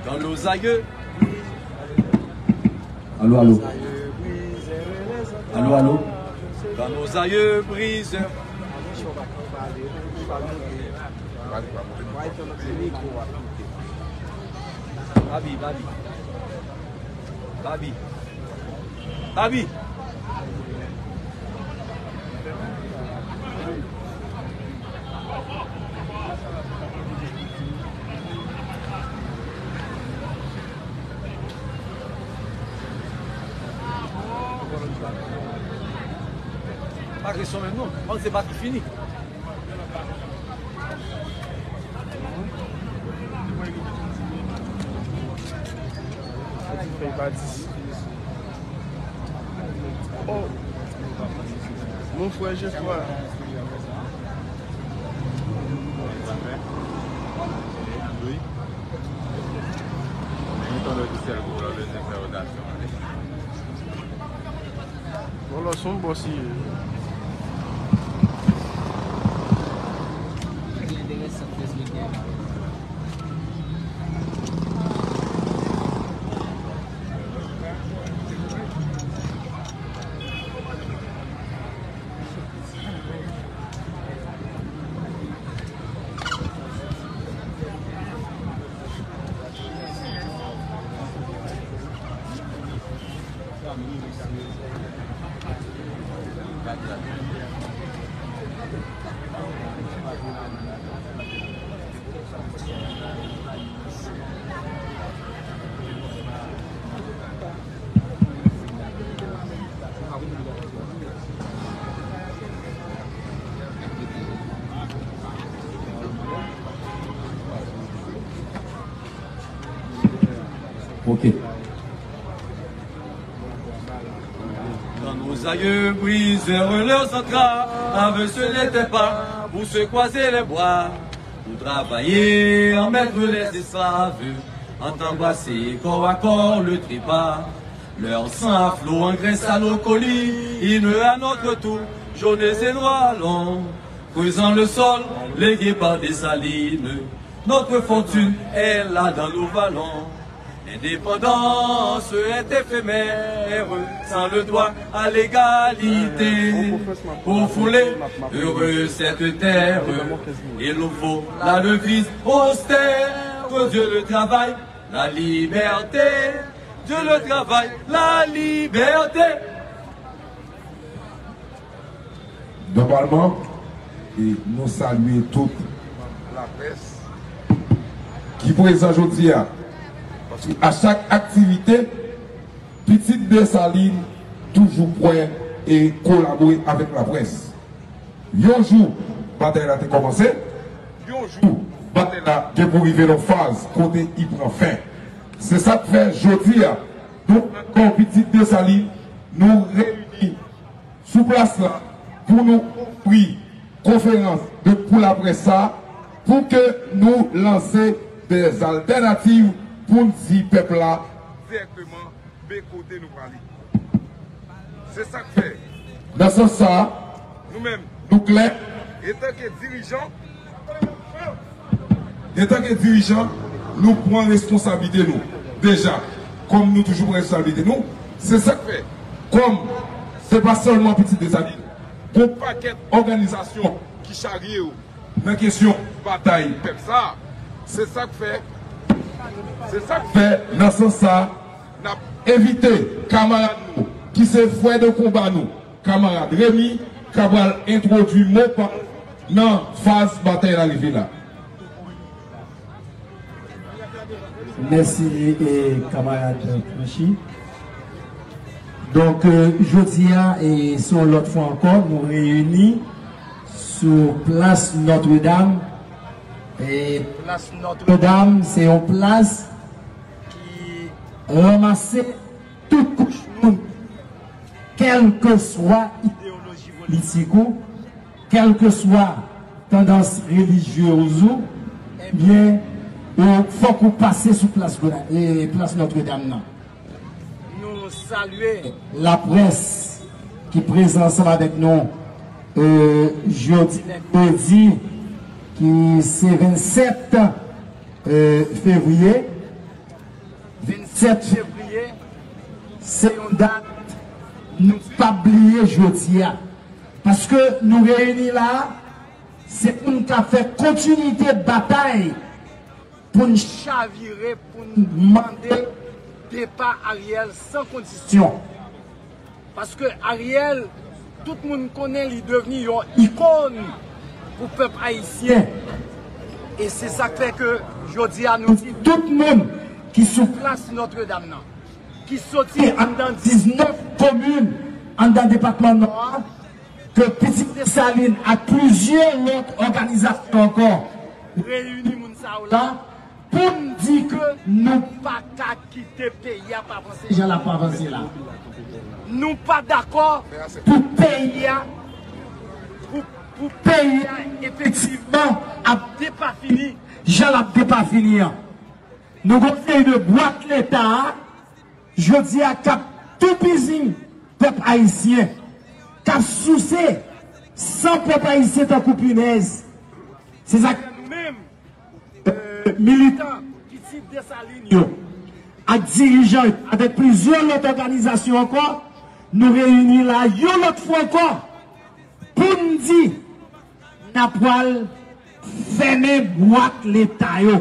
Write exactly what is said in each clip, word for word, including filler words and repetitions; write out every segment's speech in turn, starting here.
Quand nos aïeux. Allô, allô. Allô, allô. Quand nos aïeux brisèrent. Babi, Babi. Babi. Babi. Pa kesyon menm non. Mwen se pa ki fini. Fèy pa dis. Oh. Mon frè Jefwa. Vòlò se yon bòs li ye. Ok. Quand nos aïeux brisèrent leurs entraves, ce n'était pas pour se croiser les bras, pour travailler en maître les esclaves, entre embrasser corps à corps le trépas. Leur sang à flot engraisse à nos collines, à notre tour, jaunes et noirs allons, creusant le sol légué par Dessalines. Notre fortune est là dans nos vallons. L'indépendance est éphémère, sans le droit à l'égalité. Pour fouler heureux cette terre, il nous faut la devise austère. Dieu le travail, la liberté. Dieu le travail, la liberté. Nòmalman, e nou salye tout laprès ki prezan jodi a. Paske a chak aktivite, Pitit Desalin toujou prè e kolabore avèk laprès. Yon jou, batay la te kòmanse. Yon jou, batay la gen pou rive nan faz kote li pran fen. Se sa k fè jodi a, nou ankò Pitit Desalin, nou reyini sou plas la pou nou ofri konferans de, pou laprès sa, pou ke nou lanse des alternatives pou n di pèp la dirèkteman men kote nou prale. Se sa k fè, nan sans sa, nou menm, nou klè, etanke dirijan, etanke dirijan, nou pran responsablite nou deja, kòm nou toujou pran responsablite nou. Se sa k fè, kòm se pa sèlman Pitit Desalin, gon pakèt òganizasyon ki charye yo nan kesyon batay pèp sa. Se sa k fè, se sa k fè, nan sans sa, n ap envite kamarad nou ki se frè de konba nou, kamarad Remy, k ap pral entwodui mo pa l nan faz batay la rive la. Mèsi, e, kamarad Franchi. Donk, e, jodi a, e, se yon lòt fwa ankò, nou reyini sou plas Nòtredam. E plas Nòtredam, se yon plas ki ranmase tout kouch moun, kèlkeswa ideyoloji politik ou, kèlkeswa tandans relijyez ou, ebyen, ou, fòk ou pase sou plas, e, plas Nòtredam nan. Nou salye laprès ki prezan ansanm avèk nou, e, jodi mèkredi, ki se vennsèt euh, fevriye, vennsèt fevriye, se yon dat nou p ap bliye jodi a. Paske nou reyini la, se pou n ka fè kontinite batay pou n chavire, pou n mande depa Ariel san kondisyon. Paske Ariel, tout moun konnen li devni yon ikòn pou pèp ayisyen. E se sa k fè ke jodi a nou di tout moun ki sou plas Nòtredam nan, ki soti anndan diznèf komin anndan depatman Nò a, ke Pitit Desalin ak plizyè lòt òganizasyon ankò reyini moun sa yo la pou n di ke nou pa ka kite peyi a pa vanse jan l ap avanse la. Nou pa dakò pou peyi a, pou, pou peyi a efektivman ap depafini jan l ap depafini an. Nou gen yon seri de bwat Leta a, jodi a k ap toupizi pèp ayisyen, k ap souse san pèp ayisyen tankou pinèz. Se sa k fè nou menm, euh, militan Pitit Desalin yo, ak dirijan yo, avèk plizyè lòt òganizasyon ankò, nou reyini la yon lòt fwa ankò pou n di n ap pral fèmen bwat Leta yo.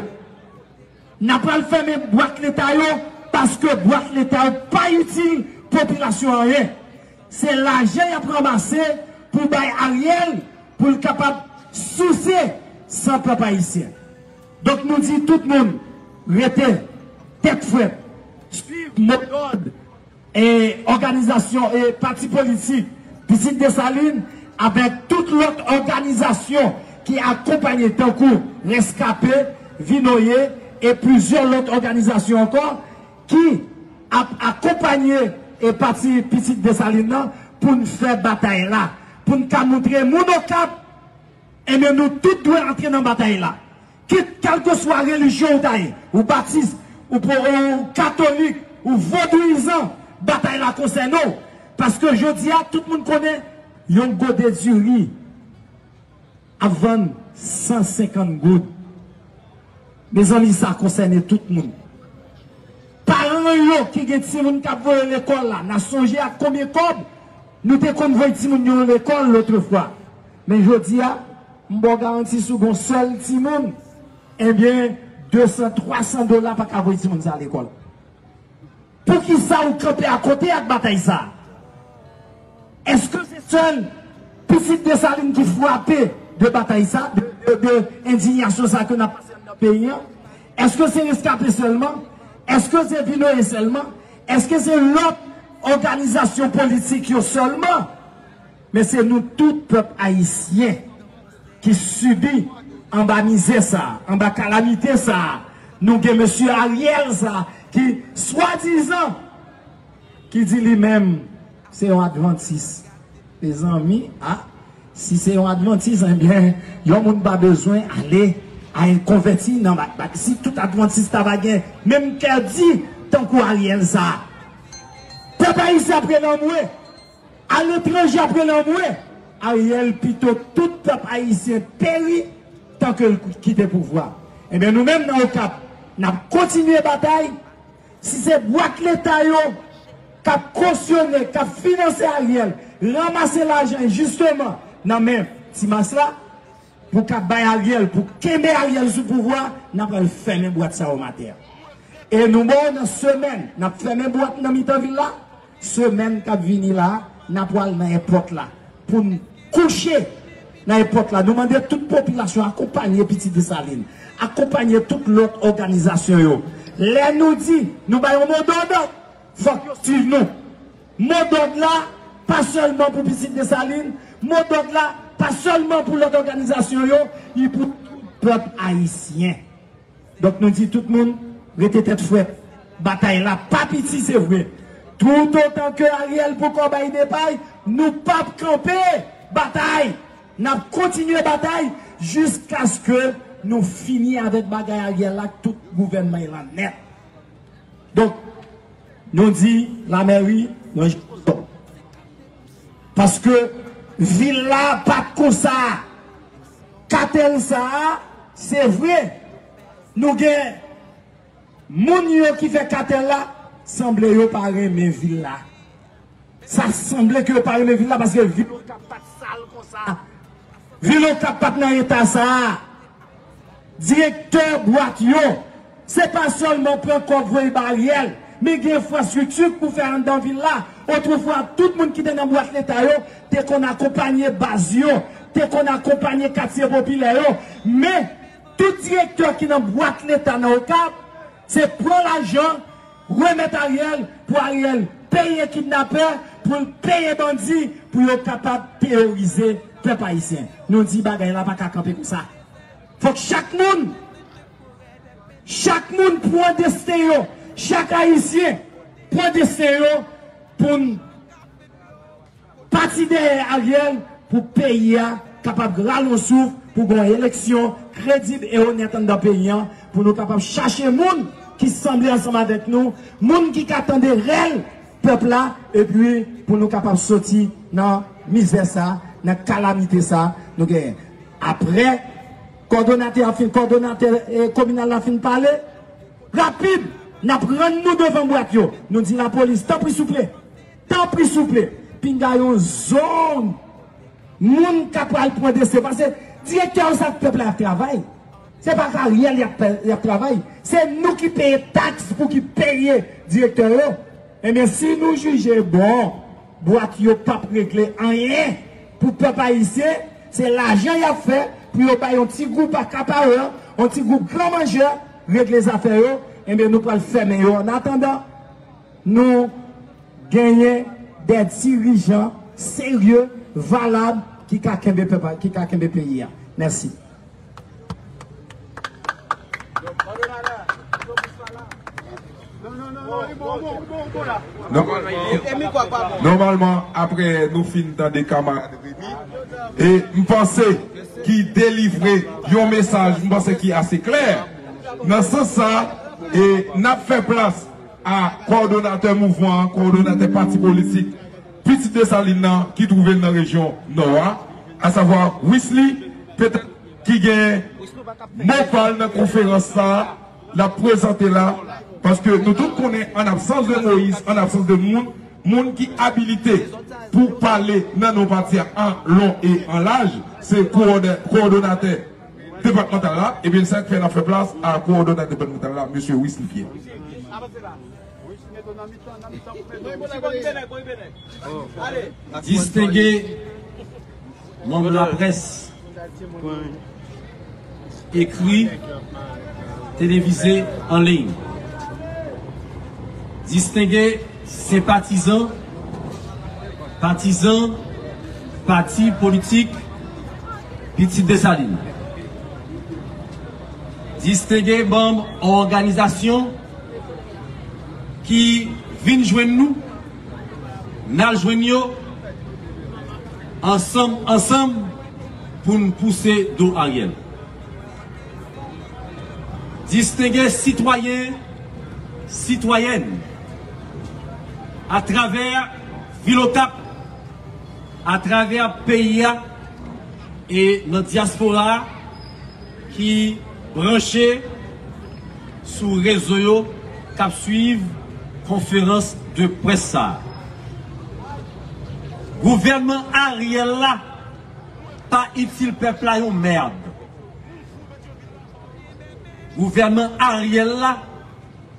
N ap pral fèmen bwat Leta yo paske bwat Leta yo pa itil popilasyon anyen. Se lajan y ap ranmase pou bay Ariel pou l kapab souse san pèp ayisyen. Donk nou di tout moun rete tèt frèt, swiv modòd e òganizasyon e pati politik Pitit Desalin avèk tout lòt òganizasyon ki akonpanye tankou Reskape, Vinoye e plizyè lòt òganizasyon ankò ki ap akonpanye e pati Pitit Desalin nan pou n fè batay la, pou n ka montre moun Okap Ebyen, nou tout dwe antre nan batay la. Kit, kèlkeswa relijyon ou ta ye, ou batis, ou po-, ou katolik, ou vodouyizan, batay la konsène w. Paske jodi a, tout moun konnen yon gode diri ap vann san senkant goud. Mezanmi, sa konsène tout moun. Paran yo ki gen timoun k ap voye lekòl la, n a sonje ak konbyen kòb nou te konn voye timoun yo lekòl lotrefwa. Men jodi a, m ba w garanti si w gen yon sèl timoun, ebyen, de san, twa san dola pa ka voye timoun sa lekòl. Poukisa ou kanpe akote ak batay sa? Èske se sèl pitit Desalin ki frape de batay sa, de, de, de endiyasyon sa ke n ap pase anndan peyi an? Èske se Reskape sèlman? Èske se Vinoye sèlman? Èske se lòt òganizasyon politik yo sèlman? Men se nou tout pèp ayisyen ki sibi anba mizè sa, anba kalamite sa. Nou gen mesye Ariel sa ki swadizan ki di li menm se yon advantis. Mezanmi, a, si se yon advantis, ebyen, yon moun pa bezwen ale, ale konvèti nan bat, bat. Si tout advantis ta va gen menm kè di tankou Ariel sa, pèp ayisyen ap rele anmwe. Aletranje ap rele anmwe. Ariel pito tout pèp ayisyen peri tan ke l kite pouvwa. Ebyen, nou menm nan Okap, n ap kontinye batay. Si se bwat Leta yo k ap kosyone, k ap finanse Ariel, ranmase lajan jisteman nan men Ti Mas la, pou ka bay Ariel, pou kenbe Ariel sou pouvwa, n ap al fèmen bwat sa yo matè. E nou ba w nan semèn, n ap fèmen bwat nan mitan vil la. Semèn k ap vini la, n ap pral nan èpòt la pou n kouche nan èpòt la. Nou mande tout popilasyon akonpanye Pitit Desalin, akonpanye tout lòt òganizasyon yo. Lè nou di nou bay yon modòd, fòk yo swiv nou. Modòd la pa sèlman pou Pitit Desalin, modòd la pa sèlman pou lòt òganizasyon yo, li pou tout pèp ayisyen. Donk nou di tout moun, rete tèt frèt. Batay la pa piti, se vre. Toutotan ke Ariel poko bay depay, nou p ap kanpe batay. N ap kontinye batay jiskaske nou fini avèk bagay Ariel la ak tout gouvènman lan nèt. Donk, nou di lamèri ranje poto. Paske vil la pa t konsa. Katèl sa a, se vre, Nou gen moun yo ki fè katèl la, sanble yo pa renmen vil la. Sa sanble ke yo pa renmen vil la paske vil Okap pa t sal konsa. Vil Okap pa t nan eta sa a. Direktè bwat yo, se pa sèlman pran kòb voye ba Ariel, men gen enfrastrikti pou fè anndan vil la. Otrefwa, tout moun ki te nan bwat leta yo te konn akonpanye baz yo, te konn akonpanye katye popilè yo. Men, tout direktè ki nan bwat leta nan Okap, se pran lajan, remèt Ariel, pou Ariel peye kidnapè, pou l peye bandi, pou yo kapab teworize pèp ayisyen. Nou di bagay la pa ka kanpe konsa. Fòk chak moun, chak moun pran desten yo, chak Ayisyen pran desten yo pou n pati dèyè Ariel pou peyi a kapab rale yon souf, pou gen yon eleksyon kredib e onèt anndan peyi a, pou nou kapab chache moun ki sanble ansanm avèk nou, moun ki ka tande rèl pèp la, epi pou nou kapab soti nan mizè sa, nan kalamite sa nou genyen. Apre kòdonatè a fin, kòdonatè, eh, kominal la fin pale, rapid, n ap rann nou devan bwat yo. Nou di lapolis, tanpri souple, tanpri souple, pinga yon zòn moun ka pral pran desten. Paske direktè yo, sa pèp la ap travay. Se pa karyè y ap, y ap travay. Se nou ki peye taks pou ki peye direktè yo. Ebyen, si nou jije bon, bwat yo p ap regle anyen pou pèp ayisyen, se lajan y ap fè pou yo bay yon ti gwoup akaparè, yon ti gwoup gran manjè, regle zafè yo, ebyen, nou pral fèmen yo. Annatandan, nou genyen de dirijan serye, valab, ki ka kenbe pèp, ki ka kenbe peyi a. Mèsi. Nòmalman, apre nou fin tande kamarad Remy, e m panse ki delivre yon mesaj, m panse ki ase klè. Nan sans sa, e n ap fè plas a kowòdonatè mouvman an, kowòdonatè pati politik Pitit Desalin nan ki twouve l nan rejyon Nò a, asavwa Wisly, petèt ki gen mo pa l nan konferans sa a, l ap prezante la, paske nou tout konnen, an absans de Moyiz, an absans de moun, moun ki abilite pou pale nan non pati a an lon e an laj, se kowòdè-, kowòdonatè depatmantal la, ebyen, sa k fè n ap fè plas a kowòdonatè depatmantal la, mesye Wisly Pierre. Distenge manm laprès, ekri, televize, an liy. Distenge senpatizan, patizan, pati politik Pitit Desalin. Distenge manm òganizasyon ki vin jwenn nou, n al jwenn yo, ansanm, ansanm, pou n pouse do Ariel. Distenge sitwayen, sitwayèn, atravè vil Okap, atravè peyi a e nan dyaspora a ki branche sou rezo yo k ap swiv konferans de près sa a. Gouvènman Ariel la pa itil pèp la yon mèd. Gouvènman Ariel la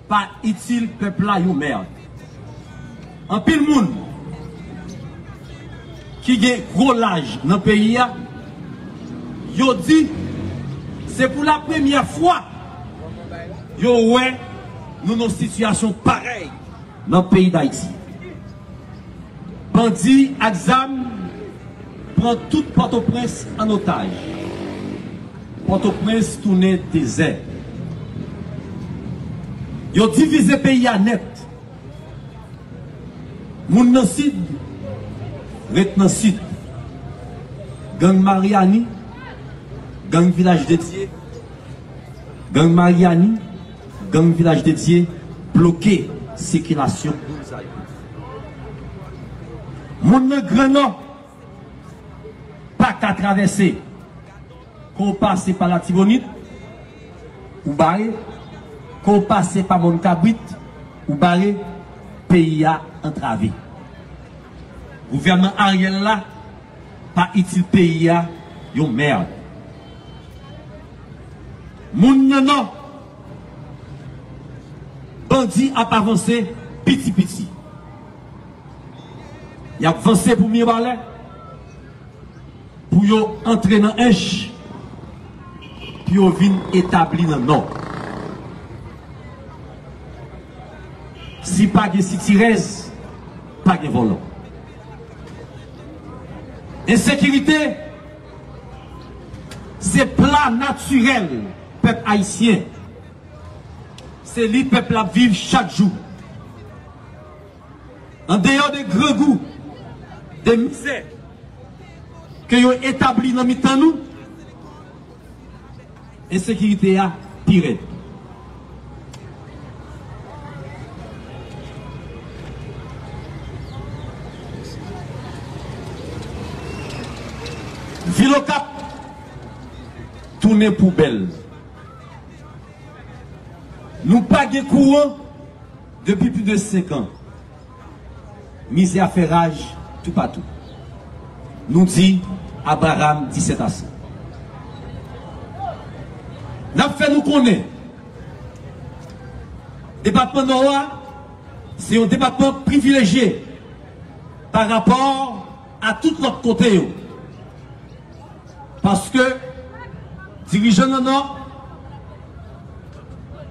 pa itil pèp la yon mèd. Anpil moun ki gen gwo laj nan peyi a, yo di se pou la premyè fwa yo wè nou nan sitiyasyon parèy nan peyi Dayiti. Bandi ak zam pran tout Pòtoprens an otaj. Pòtoprens tounen dezè. Yo divize peyi a nèt. Moun nan Sid ret nan Sid. Gang Maryani, gang Vilaj de Dye, gang Maryani, gang Vilaj de Dye bloke sikilasyon moun sa yo. Moun nan Gran Nò pa ka travèse. Kon w pase pa Latibonit, Ou bare, ke w pase pa Mòn Kabrit, ou bare, peyi a antrave. Gouvènman Ariel la pa itil peyi a yon mèd. Moun nan Nò, bandi ap avanse piti piti. Y ap vanse pou Mibalè, pou yo antre nan Ench, pou yo vin etabli nan Nò. Si pa gen sitirèz, pa gen vòlò. Ensekirite, se pla natirèl pèp ayisyen. Se li pèp la ap viv chak jou. Andeyò de grangou, de mizè ke yo etabli nan mitan nou, ensekirite a pi rèd. Vil Okap tounen poubèl. Nou pa gen kouran depi plis de senk an. Mizè a fè raj toupatou. Nou di Abraram di sèt ase. N ap fè nou konnen, depatman Nò a, se yon depatman privilejye pa rapò a tout lòt kote yo. Paske dirijan nan Nò,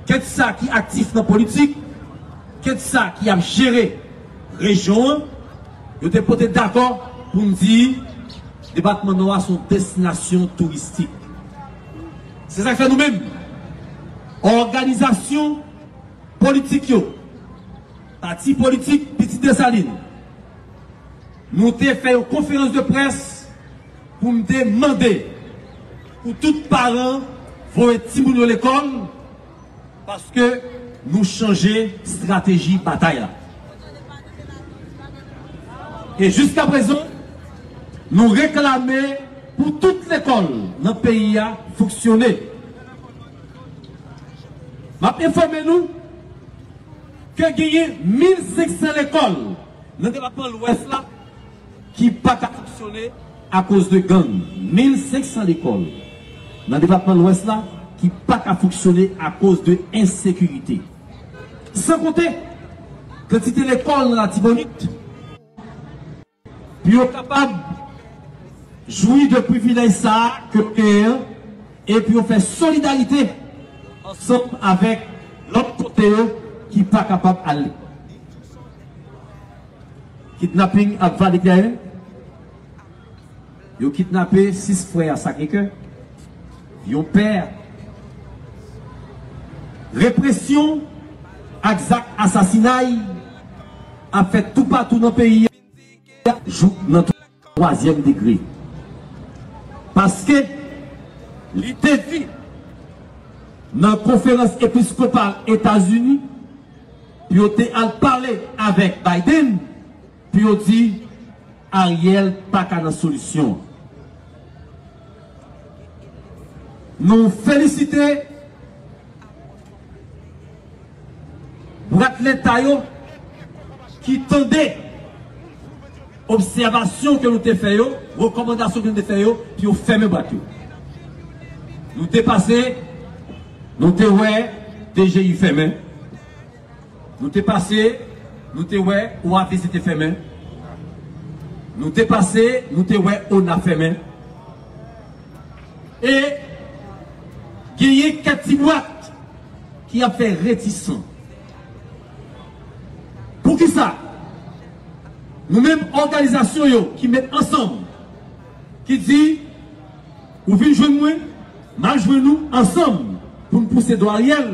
kèt sa ki aktif nan politik, kèt sa ki ap jere rejyon an, yo te pote dakò pou n di depatman Nò a se yon destinasyon touristik. Se sa k fè nou menm, òganizasyon politik yo, pati politik Pitit Desalin, nou te fè yon konferans de près pou m te mande pou tout paran voye timoun yo lekòl, paske nou chanje estrateji batay la. E jiskaprezan, nou reklame pou tout lekòl nan peyi a fonksyone. M ap enfòme nou ke genyen mil senk san lekòl nan depatman Lwès la ki pa ka fonksyone akoz de gang. Mil senk san lekòl nan depatman Lwès la ki pa ka fonksyone akoz de ensekirite. San konte kantite lekòl nan Latibonit, pou yo kapab jwi de privilèj sa a ke yo genyen an, e pou yo fè solidarite ansanm avèk lòt kote yo ki pa kapab al lekòl. Kidnaping ap vale dèyè. Yo kidnape sis frè a Sacré-Cœur, yon pè. Represyon ak zak asasinay ap fèt toupatou nan peyi a, jouk nan twazyèm degre. Paske li te di nan konferans episkopal Etazini, pou yo te al pale avèk Biden, pou yo di Ariel pa ka nan solisyon. Nou felisite brat Leta yo ki tande obsèvasyon ke nou te fè yo, rekòmandasyon ke nou te fè yo, pou yo fèmen brat yo. Nou te pase, nou te wè D G I fèmen. Nou te pase, nou te wè O A V C te fèmen. Nou te pase, nou te wè O N A fèmen. E genyen kèk ti bwat ki ap fè retisan. Poukisa? Nou menm òganizasyon yo ki met ansanm, ki di, ou vin jwenn mwen, m al jwenn ou, ansanm pou n pouse do Ariel,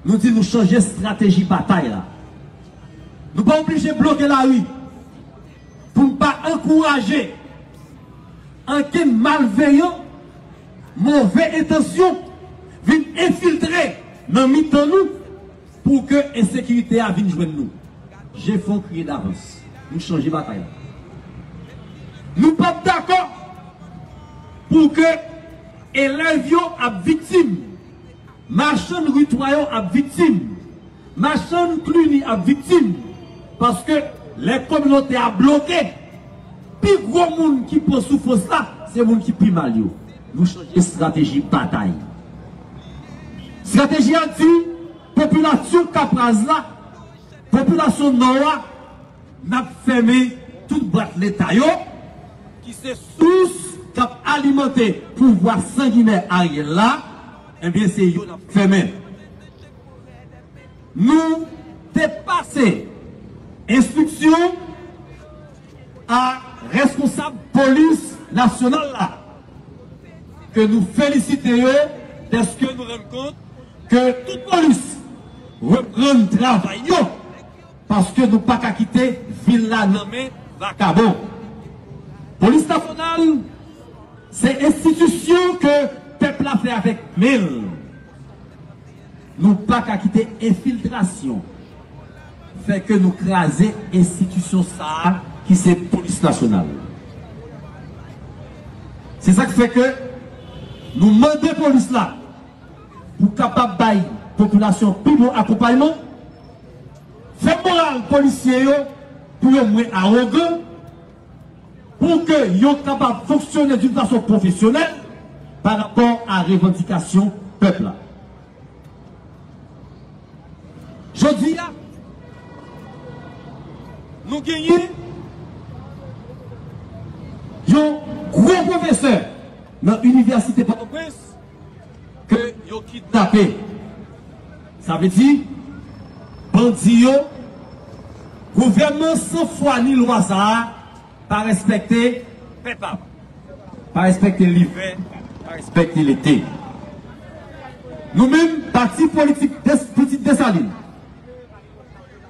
nou di nou chanje estrateji batay la. Nou pa oblije bloke lari pou n pa ankouraje ankenn malveyan, move entansyon vin enfiltre nan mitan nou pou ke ensekirite a vin jwenn nou. Je fon kriye davans. Nou chanje batay la. Nou p ap dakò pou ke elèv yo ap viktim Machann ri Twa yo ap viktim. Machann Cluny ap viktim. Paske lè kominote a bloke, pi gwo moun ki pran soufrans la, se moun ki pi mal yo. Nou chanje estrateji batay. Estrateji a di, popilasyon Kapraz la, popilasyon Nò a, n ap fèmen tout bwat Leta yo, ki se sous k ap alimante pouvwa sanginè Ariel la, ebyen se yo n ap fèmen. Nou te pase enstriksyon a reskonsab polis nasyonal la, ke nou felisite yo dèske nou rann kont ke tout polis reprann travay yo, paske nou pa ka kite vil la nan men vakabon. Polis nasyonal, se enstitisyon ke pèp la fè avèk men l. Nou pa ka kite enfiltrasyon fè ke nou kraze enstitisyon sa a ki se polis nasyonal. Se sa k fè ke nou mande polis la pou kapab bay popilasyon pi bon akonpayman, fè moral polisye yo pou yo mwen awogan, pou ke yo kapab fonksyone d'une façon professionnelle pa rapò a revandikasyon pèp la. Jodi a, nou genyen yon gwo pwofesè nan Inivèsite Pòtoprens ke yo kidnape. Sa vle di, bandi yo, gouvènman san fwa ni lwa sa a pa respekte pèp la, pa respekte livè, pa respekte lete. Nou menm, pati politik Des-, Pitit Desalin,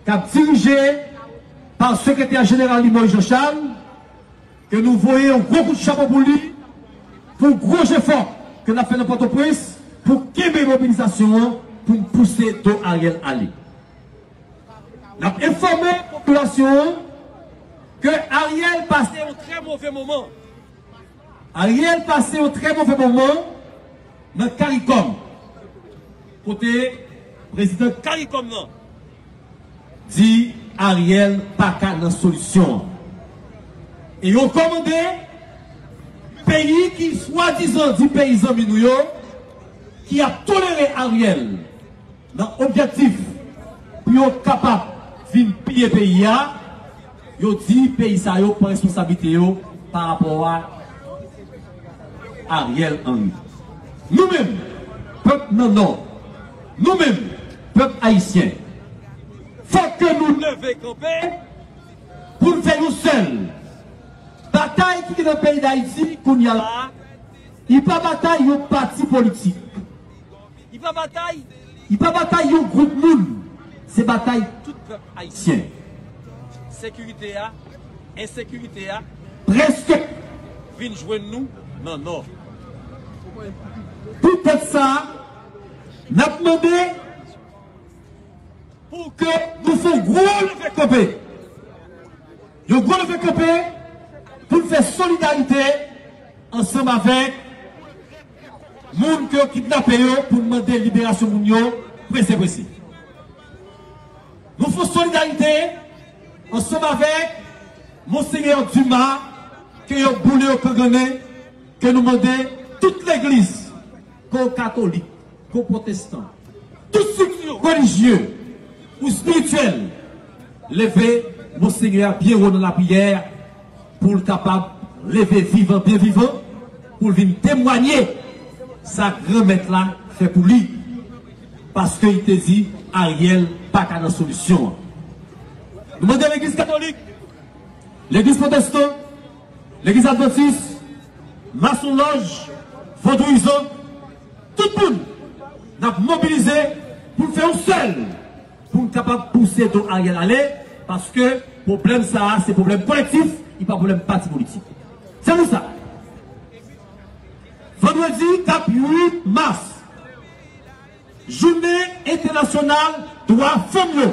k ap dirije pa sekretè jeneral li Moïse Jean Charles, ke nou voye yon gwo kout chapo pou li, pou gwo jefò ke l ap fè nan Pòtoprens, pou kenbe mobilizasyon an, pou n pouse do Ariel ale. N ap enfòme popilasyon an ke Ariel pase yon trè move moman. Ariel pase yon trè move moman nan Karikòm, kote prezidan Karikòm nan di Ariel pa ka nan solisyon an. E yo kòmande peyi ki swadizan di peyi zanmi nou yo, ki ap tolere Ariel nan objektif pou yo kapab vin piye peyi a, yo di peyi sa yo pran responsablite yo pa rapò a Ariel Henry. Nou menm, pèp nan Nò, nou menm, pèp ayisyen, fòk ke nou leve kanpe pou n fè yon sèl. Batay ki gen nan peyi Dayiti kounye a la a, li pa batay yon pati politik. Li pa batay, li pa batay yon gwoup moun. Se batay tout pèp ayisyen. Sekirite a, ensekirite a, prèske vin jwenn nou nan Nò. Poutèt sa, n ap mande pou ke nou fè yon gwo leve kanpe. Yon gwo leve kanpe pou n fè solidarite ansanm avèk moun ke yo kidnape yo, pou n mande liberasyon moun yo prese prese. Nou fè solidarite ansanm avèk Monsenyè Dumas, ke yo boule, yo kangannen, ke nou mande tout legliz, ke w katolik, ke w pwotestan, tout estrikti relijye ou espirityèl, leve Monsenyè a byen wo nan lapriyè, pou l kapab leve vivan, byen vivan, pou l vin temwanye sa Granmèt la fè pou li. Paske li te di Ariel pa ka nan solisyon an. Nou mande legliz katolik, legliz pwotestan, legliz advantis, masonlòj, vodouyizan, tout moun, n ap mobilize pou n fè yon sèl, pou n kapab pouse do Ariel ale, paske pwoblèm sa a, se pwoblèm kolektif, li pa pwoblèm pati politik. Se pou sa, vandredi k ap uit mas, jounen entènasyonal dwa fanm yo,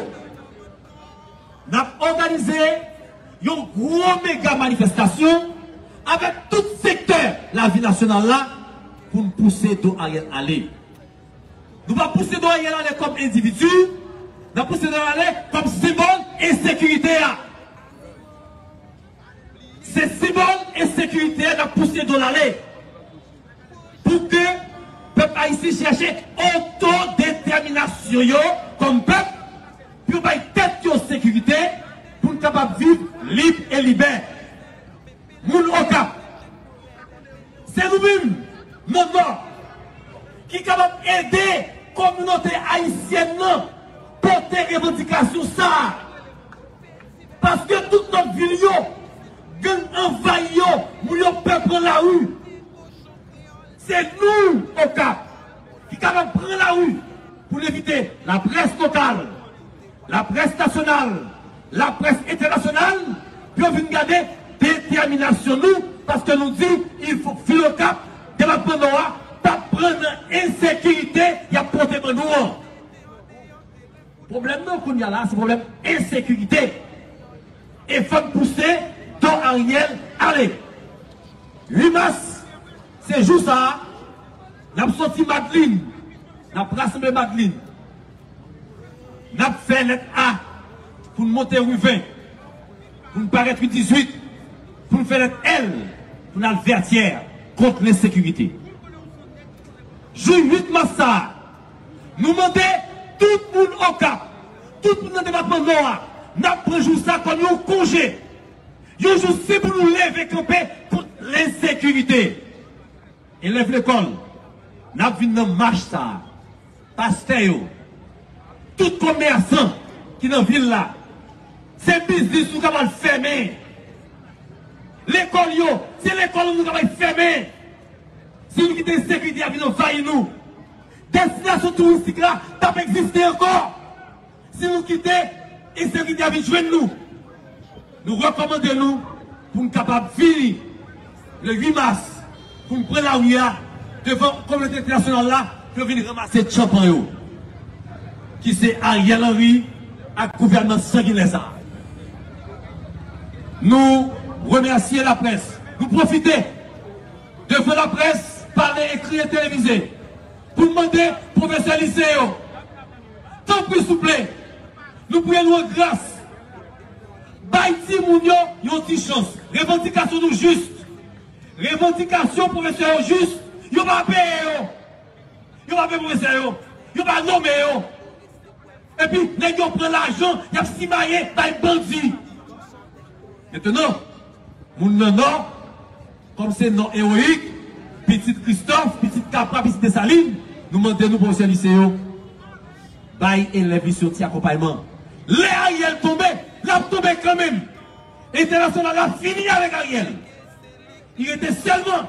n ap òganize yon gwo mega manifestasyon avèk tout sektè lavi nasyonal la pou n pouse do Ariel ale. Nou pa pouse do Ariel ale kòm endividi, n ap pouse do ale kòm senbòl ensekirite a. Se senbòl ensekirite a n ap pouse do l ale. Pou ke pèp ayisyen chèche otodetèminasyon yo kòm pèp, pou yo bay tèt yo sekirite, pou n kapab viv lib e libè. Moun Okap, se nou menm, nan Nò, ki kapab ede kominote ayisyèn nan pote revandikasyon sa a. Paske tout lòt vil yo, gang anvayi yo, moun yo pè pran lari. Se nou, Okap, ki kapab pran lari pou n envite laprès lokal, laprès nasyonal, laprès entènasyonal, pou yo vin gade detèminasyon nou, paske nou di, il faut vil Okap, depatman Nò a, p ap pran nan ensekirite y ap pote ban nou an. Pwoblèm nan kounye a la, se pwoblèm ensekirite. E fò n pouse do Ariel ale. Uit mas, se jou sa a, n ap soti Madlin, n ap rasanble Madlin, n ap fè lèt A pou n monte ri ven, pou n parèt ri dizuit, pou n fè lèt L, pou n al Vètyè kont lensekirite. Jou uit mas sa a, nou mande tout moun Okap, tout moun nan depatman Nò a, n ap pran jou sa kòm yon konje, yon jou sen pou nou leve kanpe kont lensekirite. Elèv lekòl, n ap vin nan mach sa a. Pastè yo, tout komèsan ki nan vil la, se biznis nou kapab fèmen. Lekòl yo, se lekòl nou kapab fèmen. Si nou kite ensekirite a vin anvayi nou, destinasyon touristik la p ap egziste ankò. Si nou kite ensekirite a vin jwenn nou, nou rekòmande nou pou n kapab vini le uit mas, pou n pran lari a devan kominote entènasyonal la, pou yo vin ranmase tchanpan yo, ki se Ariel Henry ak gouvènman sanginè sa a. Nou remèsye laprès. Nou pwofite devan laprès, pale, ekri e televize, pou n mande pwofesè lise yo, tanpri souple, nou priye nou an gras, bay timoun yo yon ti chans. Revandikasyon nou jis. Revandikasyon pwofesè yo jis. Yo pa peye yo. Yo pa peye pwofesè yo. Yo pa nonmen yo. Epi, nèg yo pran lajan, y ap simaye bay bandi. Mentnan, moun nan Nò, kòm se Nò ewoyik, pitit Kristòf, pitit Kapra, pitit Desalin, nou mande nou pwofesè lise yo, bay elèv lise yo ti akonpayman. Lè Ariel tonbe, l ap tonbe kanmenm. Entènasyonal la fini avèk Ariel. Li rete sèlman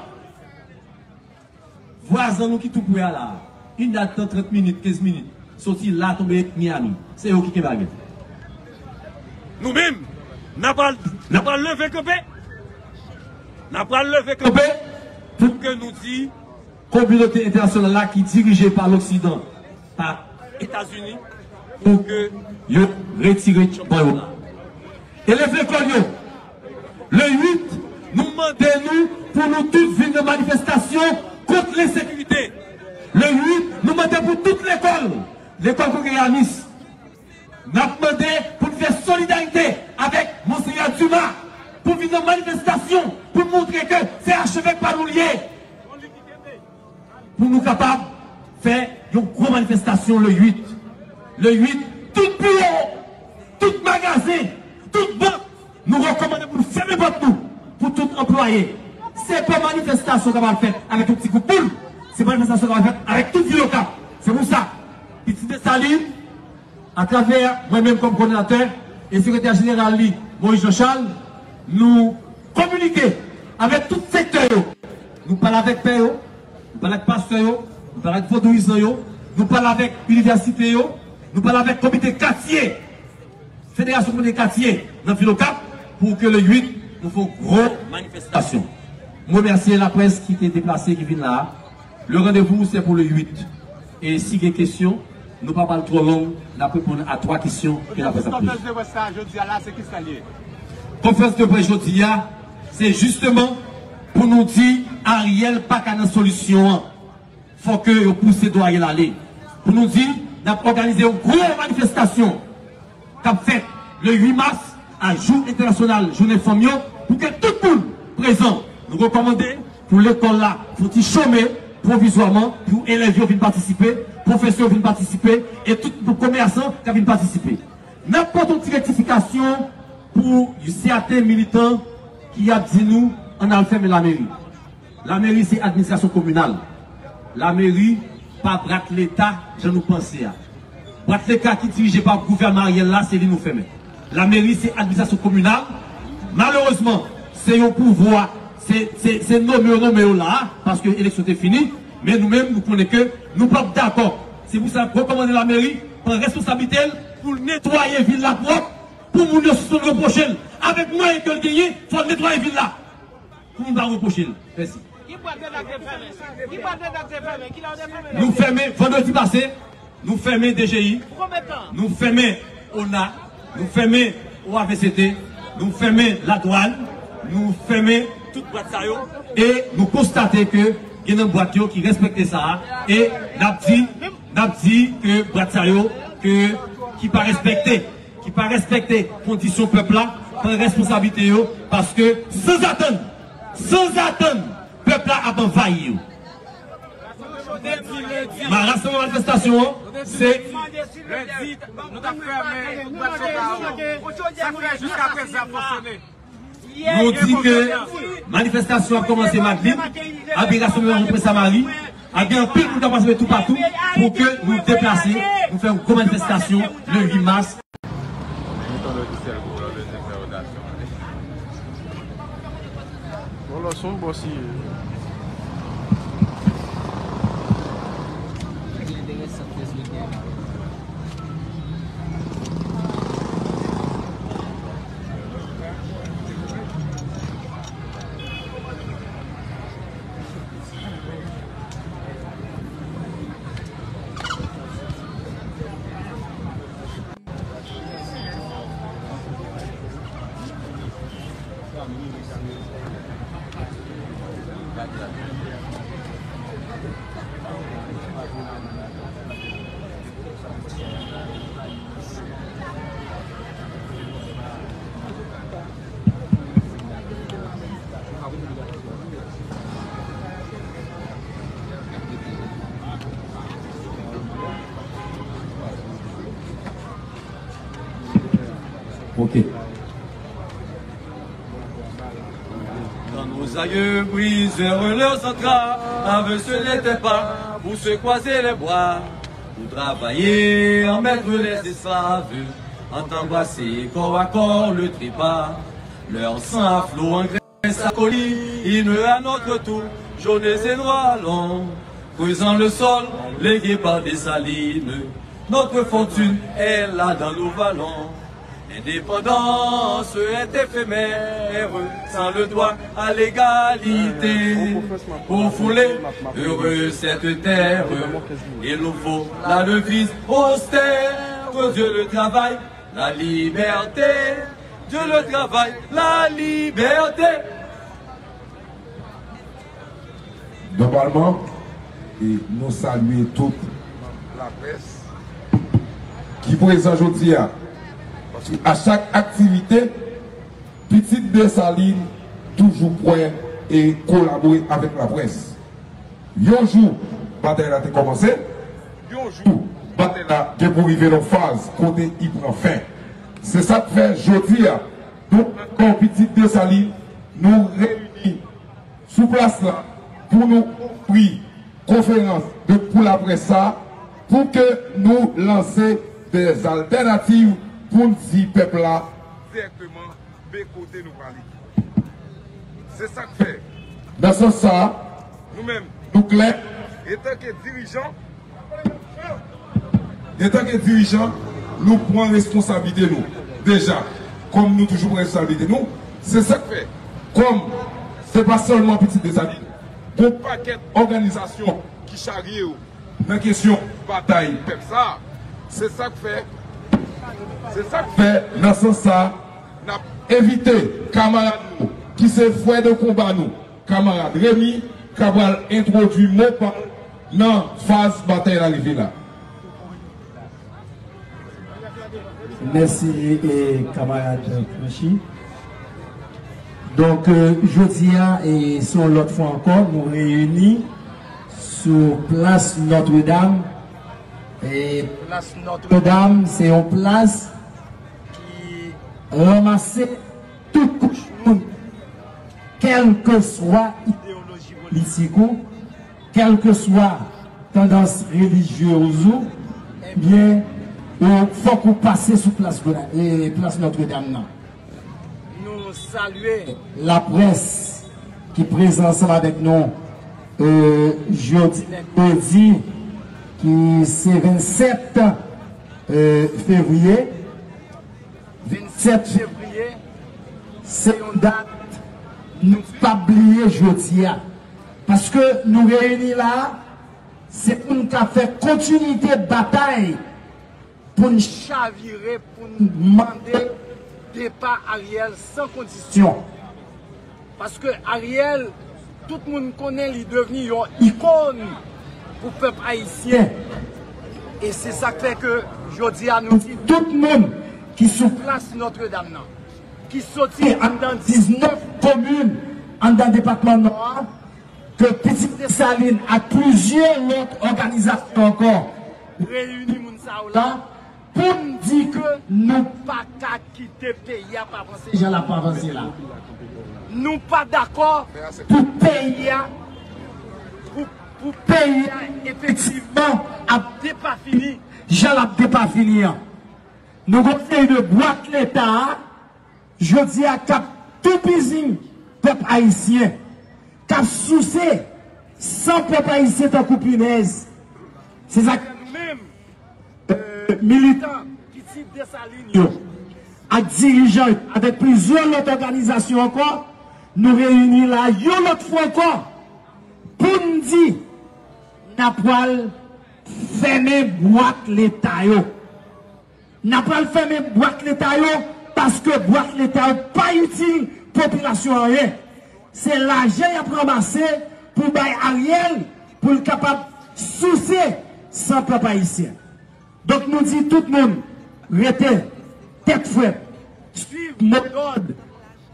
vwazan nou ki tou pre a la a, inattan trant minit, kenz minit, soti la tonbe Miami. Se yo ki kenbe Ariel. Nou menm, n a pral, n a pral leve kanpe. N a pral leve kanpe pou ke nou di kominote entènasyonal la ki dirije pa Loksidan, pa Etazini, pou ke yo retire tchanpan yo la. Elèv lekòl yo, le uit, nou mande nou pou nou tout vin nan manifestasyon kont lensekirite. Le uit, nou mande pou tout lekòl, lekòl kongreganis, n ap mande pou n fè solidarite avèk Monsenyè Dumas, pou vin nan manifestasyon, pou n montre ke se achevèk pa nou l ye. Pou nou kapab fè yon gwo manifestasyon le uit. Le uit, tout biwo, tout magazen, tout bank, nou rekòmande pou nou fèmen pòt nou pou tout anplwaye. Se pa manifestasyon k ap fèt avèk yon ti gwoup moun, se manifestasyon k ap fèt avèk tout vil Okap. Se pou sa, pitit Desalin, atravè mwen menm kòm kòdonatè e sekretè jeneral li, Moïse Jean Charles, nou kominike avèk tout sektè yo. Nou pale avèk pè yo, nou pale ak pastè yo, nou pale ak vodouyizan yo, nou pale avèk inivèsite yo, nou pale avèk komite katye, federasyon komite katye nan vil Okap, pou ke le uit, nou fè yon gwo manifestasyon. M remèsye laprès ki te deplase, ki vin la a. Le rendez-vous, c'est pour le huit. E si gen kesyon, nou pa pral twò long, n ap reponn a twa kesyon ke laprès ap poze. Konferans de près sa a jodi a la, se kisa l ye? Konferans de près jodi a, se jisteman pou nou di Ariel pa ka nan solisyon an. Fò ke yo pouse do Ariel ale. Pou nou di, n ap òganize yon gwo manifestasyon k ap fèt le uit mas, a jou entènasyonal jounen fanm yo, pou ke tout moun prezan. Nou rekòmande pou lekòl la fè yon ti chome pwovizwaman, pou elèv yo vin patisipe, pwofesè yo vin patisipe, e tout komèsan ka vin patisipe. N ap pote yon ti rektifikasyon pou sèten militan ki ap di nou ann al fèmen lameri. Lameri se administrasyon kominal. Lameri pa brat leta jan nou panse a. Brat leta ki dirije pa gouvènman Ariel la, se li nou fèmen. Lameri se administrasyon kominal. Malerezman, se yon pouvwa, se, se, se nonmen yo nonmen yo la a, paske eleksyon te fini, men nou menm, nou konnen ke nou p ap dakò. Se pou sa, rekòmande lameri pran responsablite l pou l netwaye vil la pwòp, pou moun yo sispann repwoche l. Avèk mwayen ke l genyen, fò l netwaye vil la. Pou moun pa repwoche l. Mèsi. Ki bwat leta te fèmen? Ki bwat leta te fèmen? Kilè w te fèmen? Nou fèmen vandredi pase, nou fèmen D G I, pou konbyen tan? Nou fèmen ona, nou fèmen O A V C T, nou fèmen ladwàn, nou fèmen tout bwat sa yo, e nou konstate ke gen nan bwat yo ki respekte sa a, e n ap di, n ap di ke bwat sa yo ke, ki pa respekte, ki pa respekte kondisyon pèp la, pran responsablite yo, paske sanzatann, sanzatann, pèp la ap anvayi yo. Ma rasanbleman, manifestasyon an, se Lendi, nou t ap fèmen tout bwat soda yo. Sa k fè jiska prezan ap fonksyone? Nou di ke manifestasyon ap kòmanse Madlib, epi rasanbleman Prince Samari, ap gen anpil moun k ap rasanble toupatou pou ke nou deplase, nou fè yon gwo manifestasyon le uit mas. Mitan lè di sèl pou lè di sèl rotasyon. Bon, lò son bò si. Ok. Quand nos aïeux brisèrent leurs entraves, ce n'était pas pour se croiser les bras, pour travailler en maître les esclaves, en embrasser corps à corps le trépas. Leur sang à flots engraisse sa colline à notre tour, jaunes et noirs allons, creusant le sol légué par Dessalines. Notre fortune est là dans nos vallons. L'indépendance est éphémère, sans le droit à l'égalité. Pour fouler heureux cette terre, il nous faut la devise austère. Dieu le travail, la liberté. Dieu le travail, la liberté. Nòmalman, e nou salye tout laprès ki prezan jodi a. Paske a chak aktivite, Pitit Desalin toujou kwè e kolabore avèk laprès. Yon jou, batay la te kòmanse. Yon jou, batay la gen pou rive nan faz kote li pran fen. Se sa k fè jodi a, nou ankò Pitit Desalin, nou reyini sou plas la pou nou ofri konferans de, pou laprès sa, pou ke nou lanse dèzaltènativ pou n di pèp la dirèkteman men kote nou prale. Se sa k fè, nan sans sa, nou menm, nou klè, etanke dirijan, Etanke dirijan, nou pran responsablite nou. Deja, kòm nou toujou pran responsablite nou, se sa k fè, kòm se pa sèlman Pitit Desalin, gon pakèt òganizasyon ki charye yo nan kesyon batay pèp sa a. Se sa k fè, se sa k fè, nan sans sa, n ap envite kamarad nou, ki se frè de konba nou, kamarad Remy, k ap pral entwodui mo pa l nan faz batay la rive la. Mèsi, e, kamarad Franchi. Donk, e, jodi a, e, se yon lòt fwa ankò, nou reyini sou plas Nòtredam. E plas Nòtredam, se yon plas ki ranmase tout kouch moun, kèlkeswa ideyoloji politik ou, kèlkeswa tandans relijyez ou, ebyen, ou fòk ou pase sou plas Gona-, e, plas Nòtredam nan. Nou salye laprès ki prezan ansanm avèk nou, e, jodi mèkredi, ki se vennsèt, e, fevriye. Vennsèt fevriye, se yon dat nou p ap bliye jodi a. Paske nou reyini la, se pou n ka fè kontinite batay pou n chavire, pou n mande depa Ariel san kondisyon. Paske Ariel, tout moun konnen li devni yon ikòn pou pèp ayisyen. E se sa k fè ke jodi a nou di tout moun ki sou plas Nòtredam nan, ki soti anndan diznèf komin anndan depatman Nò a, ke Pitit Desalin ak plizyè lòt òganizasyon ankò reyini moun sa yo la pou n di ke nou pa ka kite peyi a pa vanse jan l ap avanse la. Nou pa dakò pou peyi a, pou, pou peyi a efektivman ap depafini jan l ap depafini an. Nou gen yon seri de bwat Leta a, jodi a k ap toupizi pèp ayisyen, k ap souse san pèp ayisyen tankou pinèz. Se sa k fè nou menm, e, militan Pitit Desalin yo, ak dirijan yo, avèk plizyè lòt òganizasyon ankò, nou reyini la yon lòt fwa ankò pou n di n a pral fèmen bwat Leta yo. N a pral fèmen bwat Leta yo, paske bwat Leta yo pa itil popilasyon anyen. Se lajan y ap ranmase pou bay Ariel, pou l kapab souse san pèp ayisyen. Donk, nou di tout moun rete tèt frèt, swiv modòd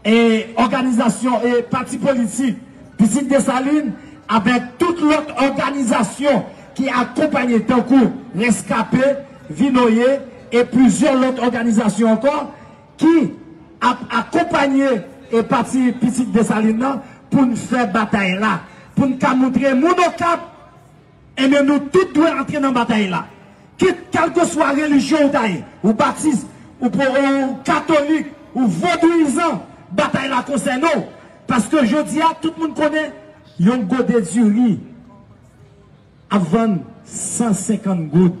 e òganizasyon e pati politik Pitit Desalin avèk tout lòt òganizasyon ki akonpaye tankou Reskape, Vinoye e plizyè lòt òganizasyon ankò ki ap akonpaye e pati Pitit Desalin nan pou n fè batay la, pou n ka montre moun Okap Ebyen, nou tout dwe antre nan batay la. Kit kèlkeswa relijyon ou ta ye, ou batis, ou po-, ou katolik, ou vodouyizan, batay la konsène w. Paske jodi a, tout moun konnen yon gode diri ap vann san senkant goud.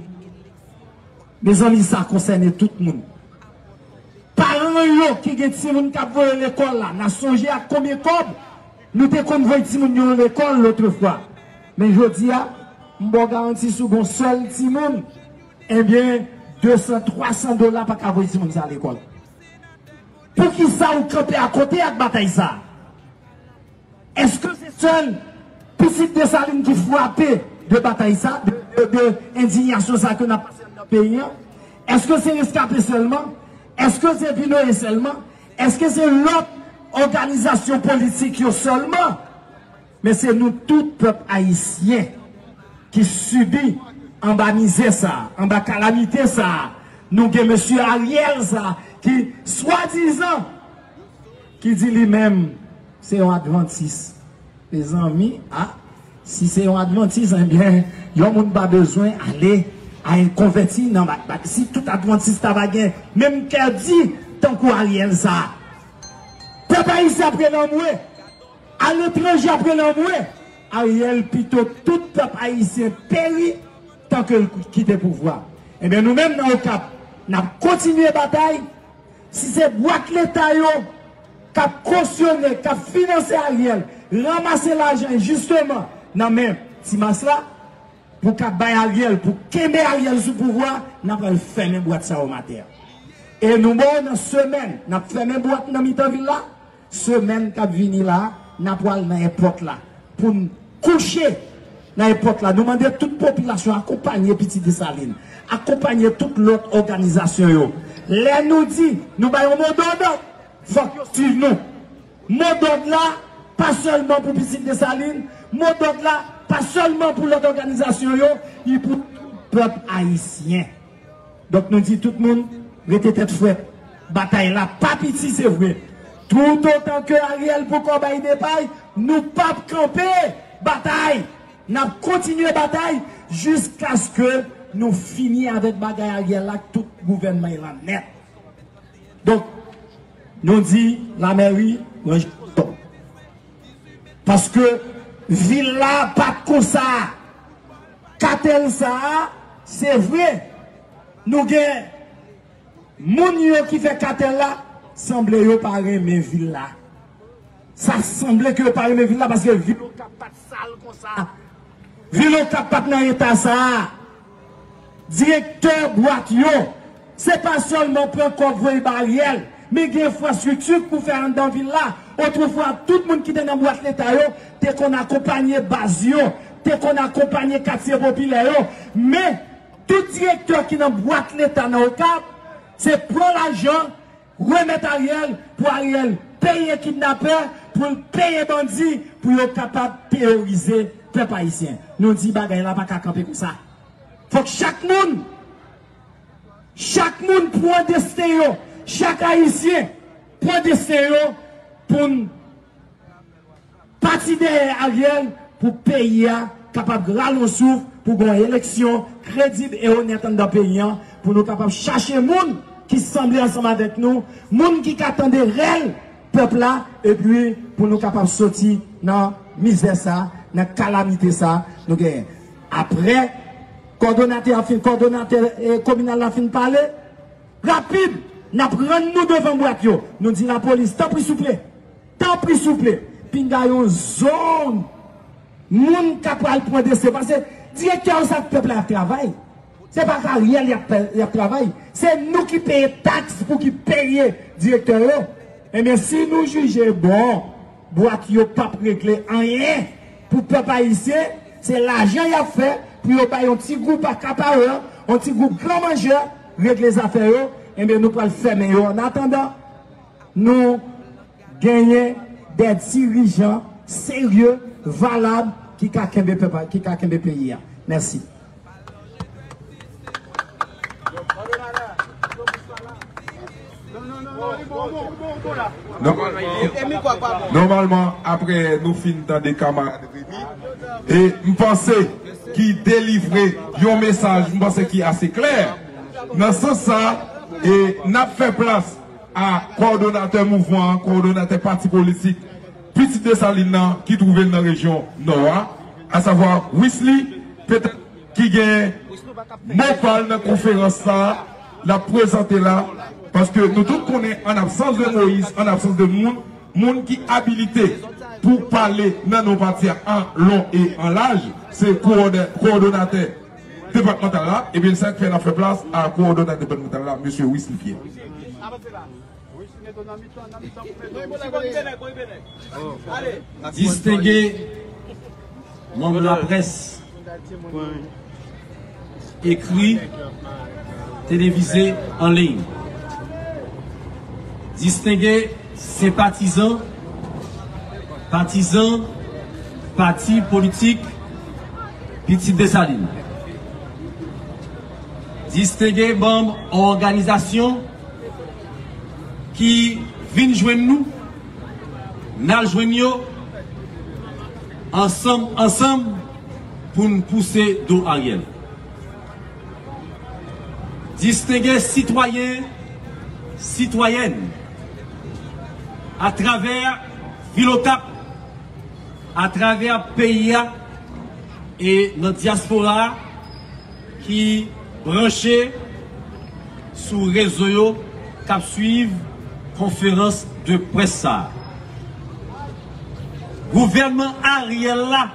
Mezanmi, sa konsène tout moun. Paran yo ki gen timoun k ap voye lekòl la, n a sonje ak konbyen kòb nou te konn voye timoun yo lekòl lotrefwa. Men jodi a, m ba w garanti si w gen yon sèl timoun, ebyen, de san, twa san dola pa ka voye timoun sa a lekòl. Poukisa ou kanpe akote ak batay sa a? Èske se sèl pitit Desalin ki frape de batay sa, de, de, de endiyasyon sa ke n ap pase anndan peyi an? Èske se Reskape sèlman? Èske se Vinoye sèlman? Èske se lòt òganizasyon politik yo sèlman? Men se nou tout pèp ayisyen ki sibi anba mizè sa, anba kalamite sa. Nou gen mesye Ariel sa ki swadizan ki di li menm se yon advantis. Mezanmi, a, si se yon advantis, ebyen, yon moun pa bezwen ale, ale konvèti nan bat, bat. Si tout advantis ta va gen menm kè di tankou Ariel sa, pèp ayisyen ap rele anmwe. Aletranje ap rele anmwe. Ariel, pito tout pèp ayisyen peri tan ke l kite pouvwa. Ebyen, nou menm nan Okap, n ap kontinye batay. Si se bwat Leta yo k ap kosyone, k ap finanse Ariel, ranmase lajan jisteman nan men ti mas la, pou ka bay Ariel, pou kenbe Ariel sou pouvwa, n ap al fèmen bwat sa yo atè. E nou ba w nan semèn, n ap fèmen bwat nan mitan vil la, semèn k ap vini la, n ap pral nan èpòt la, pou n kouche nan epòk la. Nou mande tout popilasyon akonpanye Pitit Desalin, akonpanye tout lòt òganizasyon yo. Lè nou di nou bay yon modòd, fòk yo swiv nou. Modòd la pa sèlman pou Pitit Desalin, modòd la pa sèlman pou lòt òganizasyon yo, li pou tout pèp ayisyen. Donk nou di tout moun, rete tèt frèt. Batay la pa piti, se vre. Toutotan ke Ariel poko bay depay, nou p ap kanpe batay. N ap kontinye batay jiskaske nou fini avèk bagay Ariel la ak tout gouvènman la nèt. Donk, nou di lamèri ranje kò. Paske vil la pa t konsa. Katèl sa a, se vre, nou gen moun yo ki fè katèl la, sanble yo pa renmen vil la. Sa sanble ke yo pa renmen vil la paske vil Okap pa t sal konsa. Vil Okap pa t nan eta sa a. Direktè bwat yo, se pa sèlman pran kòb voye ba Ariel, men gen enfrastrikti pou fè anndan vil la. Otrefwa, tout moun ki te nan bwat leta yo te konn akonpanye baz yo, te konn akonpanye katye popilè yo. Men, tout direktè ki nan bwat leta nan Okap, se pran lajan, remèt Ariel, pou Ariel peye kidnapè, pou l peye bandi, pou yo kapab teyorize pèp ayisyen. Nou di bagay la pa ka kanpe konsa. Fòk chak moun, chak moun pran desten yo, chak Ayisyen pran desten yo pou n pati dèyè Ariel pou peyi a kapab rale yon souf, pou gen yon eleksyon kredib e onèt anndan peyi a, pou nou kapab chache moun ki sanble ansanm avèk nou, moun ki ka tande rèl pèp la, epi pou nou kapab soti nan mizè sa, nan kalamite sa nou genyen. Apre kòdonatè a fin, kòdonatè, eh, kominal la fin pale, rapid, n ap rann nou devan bwat yo. Nou di lapolis, tanpri souple, tanpri souple, pinga yon zòn moun ka pral pran desten. Paske direktè yo sav pèp la ap travay. Se pa Ariel y ap, y ap travay. Se nou ki peye taks pou ki peye direktè yo. Ebyen, si nou jije bon, bwat yo p ap regle anyen pou pèp ayisyen, se lajan y ap fè pou yo bay yon ti gwoup akaparè, yon ti gwoup gran manjè, regle zafè yo, ebyen, nou pral fèmen yo. Annatandan, nou genyen de dirijan serye, valab, ki ka kenbe pèp, ki ka kenbe peyi a. Mèsi. Nòmalman, nòmalman, apre nou fin tande kamarad Remy, e m panse ki delivre yon mesaj, m panse ki ase klè. Nan sans sa, e n ap fè plas a kowòdonatè mouvman an, kowòdonatè pati politik Pitit Desalin nan ki twouve l nan rejyon Nò a, asavwa Wisly, petèt ki gen mo pa l nan konferans sa a, l ap prezante la, paske nou tout konnen, an absans de Moyiz, an absans de moun, moun ki abilite pou pale nan non pati a an lon e an laj, se kowòdè-, kowòdonatè depatmantal la, ebyen, sa k fè n ap fè plas a kowòdonatè depatmantal la, mesye Wisly Pierre. Distenge manm laprès, ekri, televize, an liy. Distenge senpatizan, patizan, pati politik Pitit Desalin. Distenge manm òganizasyon ki vin jwenn nou, n al jwenn yo ansanm, ansanm pou n pouse do Ariel. Distenge sitwayen, sitwayèn atravè vil Okap, atravè peyi a e nan dyaspora a ki branche sou rezo yo k ap swiv konferans de près sa a. Gouvènman Ariel la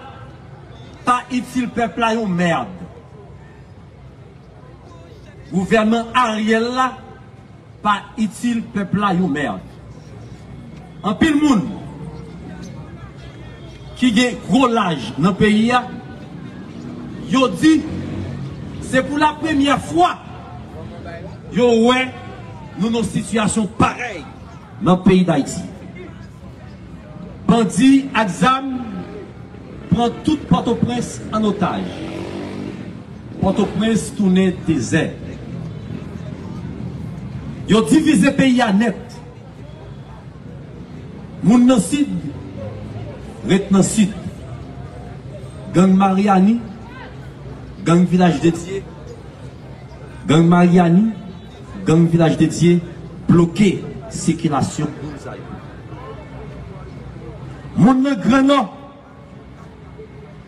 pa itil pèp la yon mèd. Gouvènman Ariel la pa itil pèp la yon mèd. Anpil moun ki gen gwo laj nan peyi a, Yo di, se pou lapremyè fwa yo wè nou nan sitiyasyon parèy nan peyi Dayiti. Bandi ak zam pran tout Pòtoprens an otaj. Pòtoprens tounen dezè. Yo divize peyi a nèt. Moun nan Sid ret nan Sid. Gang Maryani, gang Vilaj de Dye, gang Maryani, gang Vilaj de Dye bloke sikilasyon moun sa yo. Moun nan Gran Nò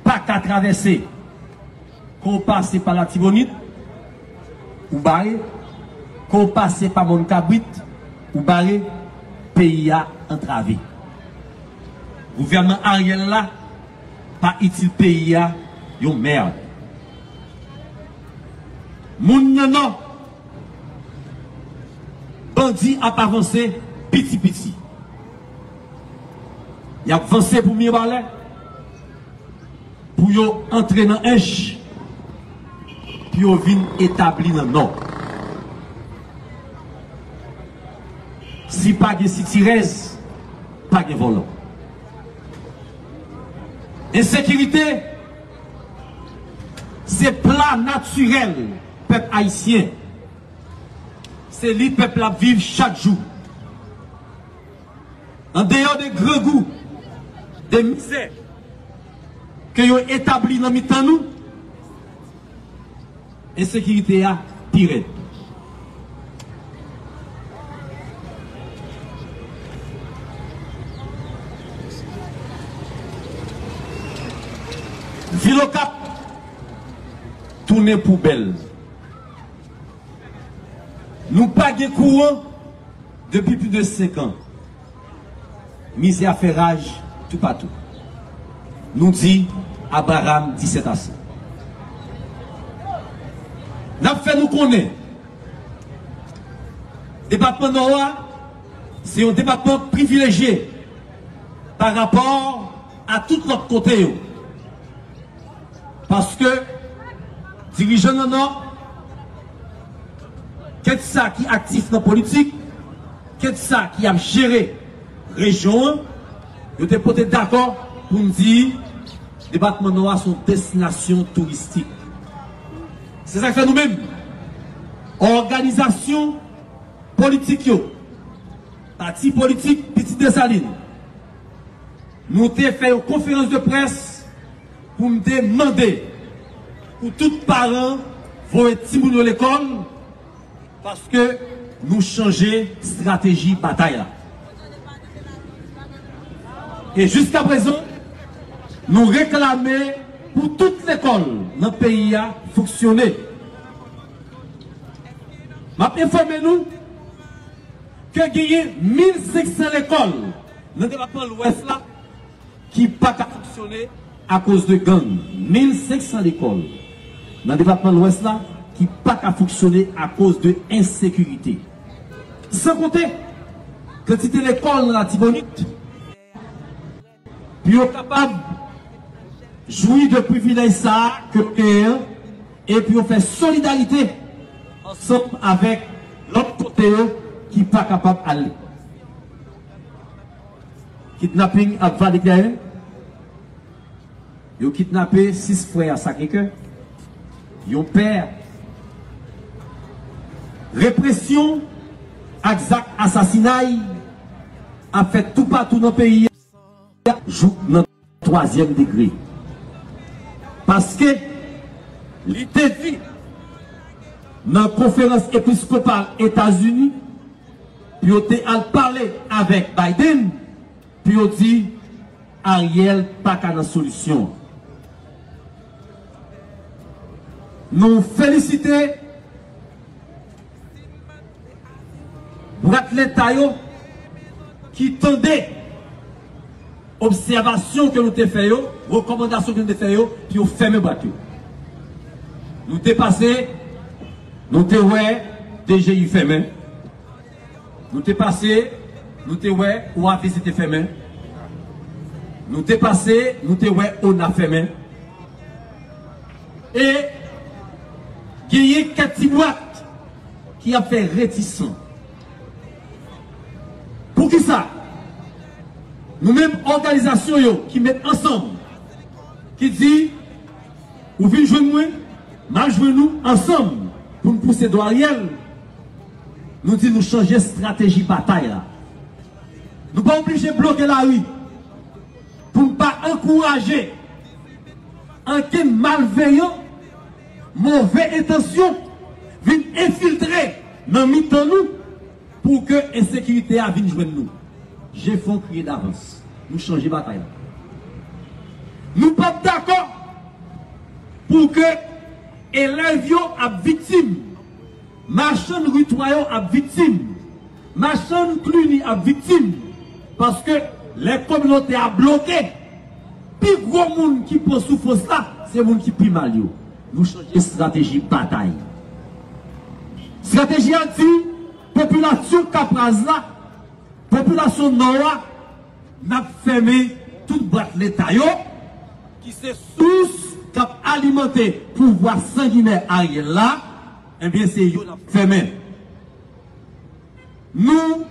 pa ka travèse. Ke w pase pa Latibonit, ou bare. Ke w pase pa Mòn Kabrit, ou bare. Peyi a antrave. Gouvènman Ariel la pa itil peyi a yon mèd. Moun nan Nò, bandi ap avanse piti piti. Y ap vanse pou Mibalè, pou yo antre nan Ench, pou yo vin etabli nan Nò. Si pa gen sitirèz, pa gen vòlò. Ensekirite, se pla natirèl pèp ayisyen. Se li pèp la ap viv chak jou. Andeyò de grangou, de mizè ke yo etabli nan mitan nou, ensekirite a pi rèd. Vil Okap tounen poubèl. Nou pa gen kouran depi plis de senk an. Mizè a fè raj toupatou. Nou di Abraram disèt ase. N ap fè nou konnen, depatman Nò a se yon depatman privilejye pa rapò a tout lòt kote yo. Paske dirijan nan Nò, kèt sa ki aktif nan politik, kèt sa ki ap jere rejyon an, yo te pote dakò pou n di depatman Nò a se yon destinasyon touristik. Se sa k fè nou menm, òganizasyon politik yo, pati politik Pitit Desalin, nou te fè yon konferans de près pou n te mande pou tout paran voye timoun yo lekòl, paske nou chanje estrateji batay la. E jiskaprezan, nou reklame pou tout lekòl nan peyi a fonksyone. M ap enfòme nou ke genyen mil senk san lekòl nan depatman Lwès la ki pa ka fonksyone akoz de gang. Mil senk san lekòl nan depatman Lwès la ki pa ka fonksyone akoz de ensekirite. San konte kantite lekòl nan Latibonit, pou yo kapab jwi de privilèj sa a ke yo genyen an, e pou yo fè solidarite ansanm avèk lòt kote yo ki pa kapab ale. Kidnaping ap va deklare. Yo kidnape sis frè a Sakrekè, yon pè. Represyon ak zak asasinay ap fèt toupatou nan peyi a, jouk nan twazyèm degre. Paske li te di nan konferans episkopal Etazini, pou yo te al pale avèk Biden, pou yo di Ariel pa ka nan solisyon. Nou felisite bwat leta yo ki tande obsèvasyon ke nou te fè yo, rekòmandasyon ke nou te fè yo, pou yo fèmen bwat yo. Nou te pase, nou te wè D G I fèmen. Nou te pase, nou te wè O A V C te fèmen. Nou te pase, nou te wè ona fèmen. E genyen kèk ti bwat ki ap fè retisan. Poukisa? Nou menm òganizasyon yo ki met ansanm, ki di, ou vin jwenn mwen, m al jwenn ou ansanm pou n pouse do Ariel, nou di nou chanje estrateji batay la. Nou pa oblije bloke lari pou n pa ankouraje ankenn malveyan, move entansyon vin enfiltre nan mitan nou pou ke ensekirite a vin jwenn nou. Jefon kriye davans. Nou chanje batay la. Nou p ap dakò pou ke elèv yo ap viktim, machann ritwa yo ap viktim, machann klini ap viktim, paske lè kominote a bloke, pi gwo moun ki pran soufrans la, se moun ki pi mal yo. Nou chanje estrateji batay. Estrateji a di, popilasyon Kapraz la, popilasyon Nò a, n ap fèmen tout bwat Leta yo, ki se sous k ap alimante pouvwa sanginè Ariel la, ebyen, se yo n ap fèmen. Nou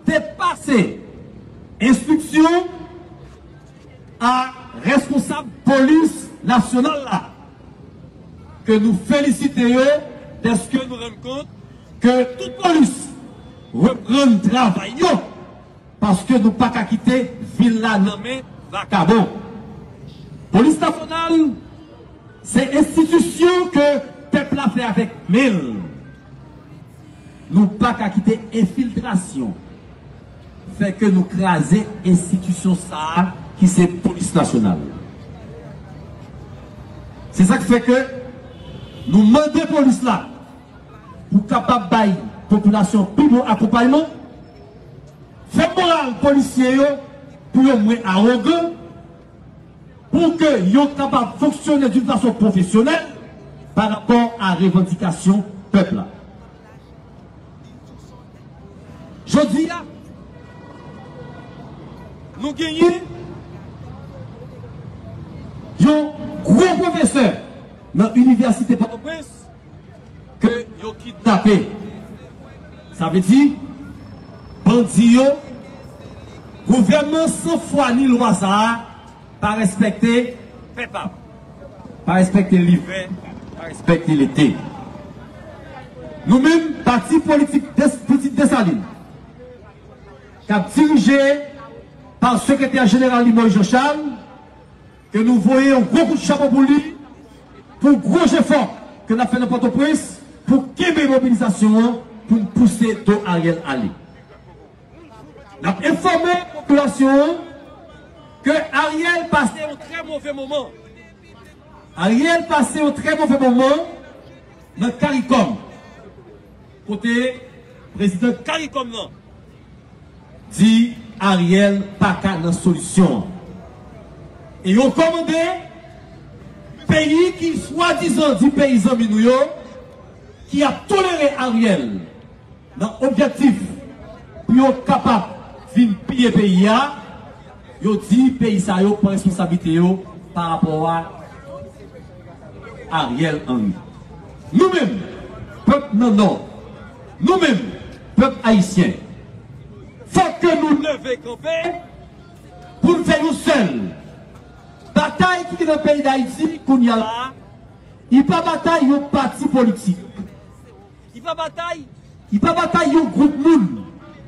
te pase enstriksyon a reskonsab polis nasyonal la, ke nou felisite yo dèske nou rann kont ke tout polis reprann travay yo, paske nou pa ka kite vil la nan men vakabon. Polis nasyonal se enstitisyon ke pèp la fè avèk men l. Nou pa ka kite enfiltrasyon fè ke nou kraze enstitisyon sa a ki se polis nasyonal. Se sa k fè ke nou mande polis la pou kapab bay popilasyon pi bon akonpayman, fè moral polisye yo pou yo mwen awogan, pou ke yo kapab fonksyone d'une façon professionnelle pa rapò a revandikasyon pèp la. Jodi a, nou genyen yon gwo pwofesè nan Inivèsite Pòtoprens ke yo kidnape. Sa vle di, bandi yo, gouvènman san fwa ni lwa sa a, pa respekte pèp ap, pa respekte livè, pa respekte lete. Nou menm, pati politik Des-, Pitit Desalin, k ap dirije pa sekretè jeneral li Moïse Jean Charles, ke nou voye yon gwo kout chapo pou li, pou gwo jefò ke n ap fè nan Pòtoprens pou kenbe mobilizasyon an, pou n pouse do Ariel ale. N ap enfòme popilasyon an ke Ariel pase yon trè move moman. Ariel pase yon trè move moman nan Karikòm, kote prezidan Karikòm nan di Ariel pa ka nan solisyon an. E yo kòmande peyi ki swadizan di peyi zanmi nou yo, ki ap tolere Ariel nan objektif pou yo kapab vin piye peyi a, yo di peyi sa yo pran responsablite yo pa rapò a Ariel Henry. Nou menm, pèp nan Nò, nou menm, pèp ayisyen, fòk ke nou leve kanpe pou n fè yon sèl. Batay ki gen nan peyi Dayiti kounye a la a, li pa batay yon pati politik. Li pa batay, li pa batay yon gwoup moun.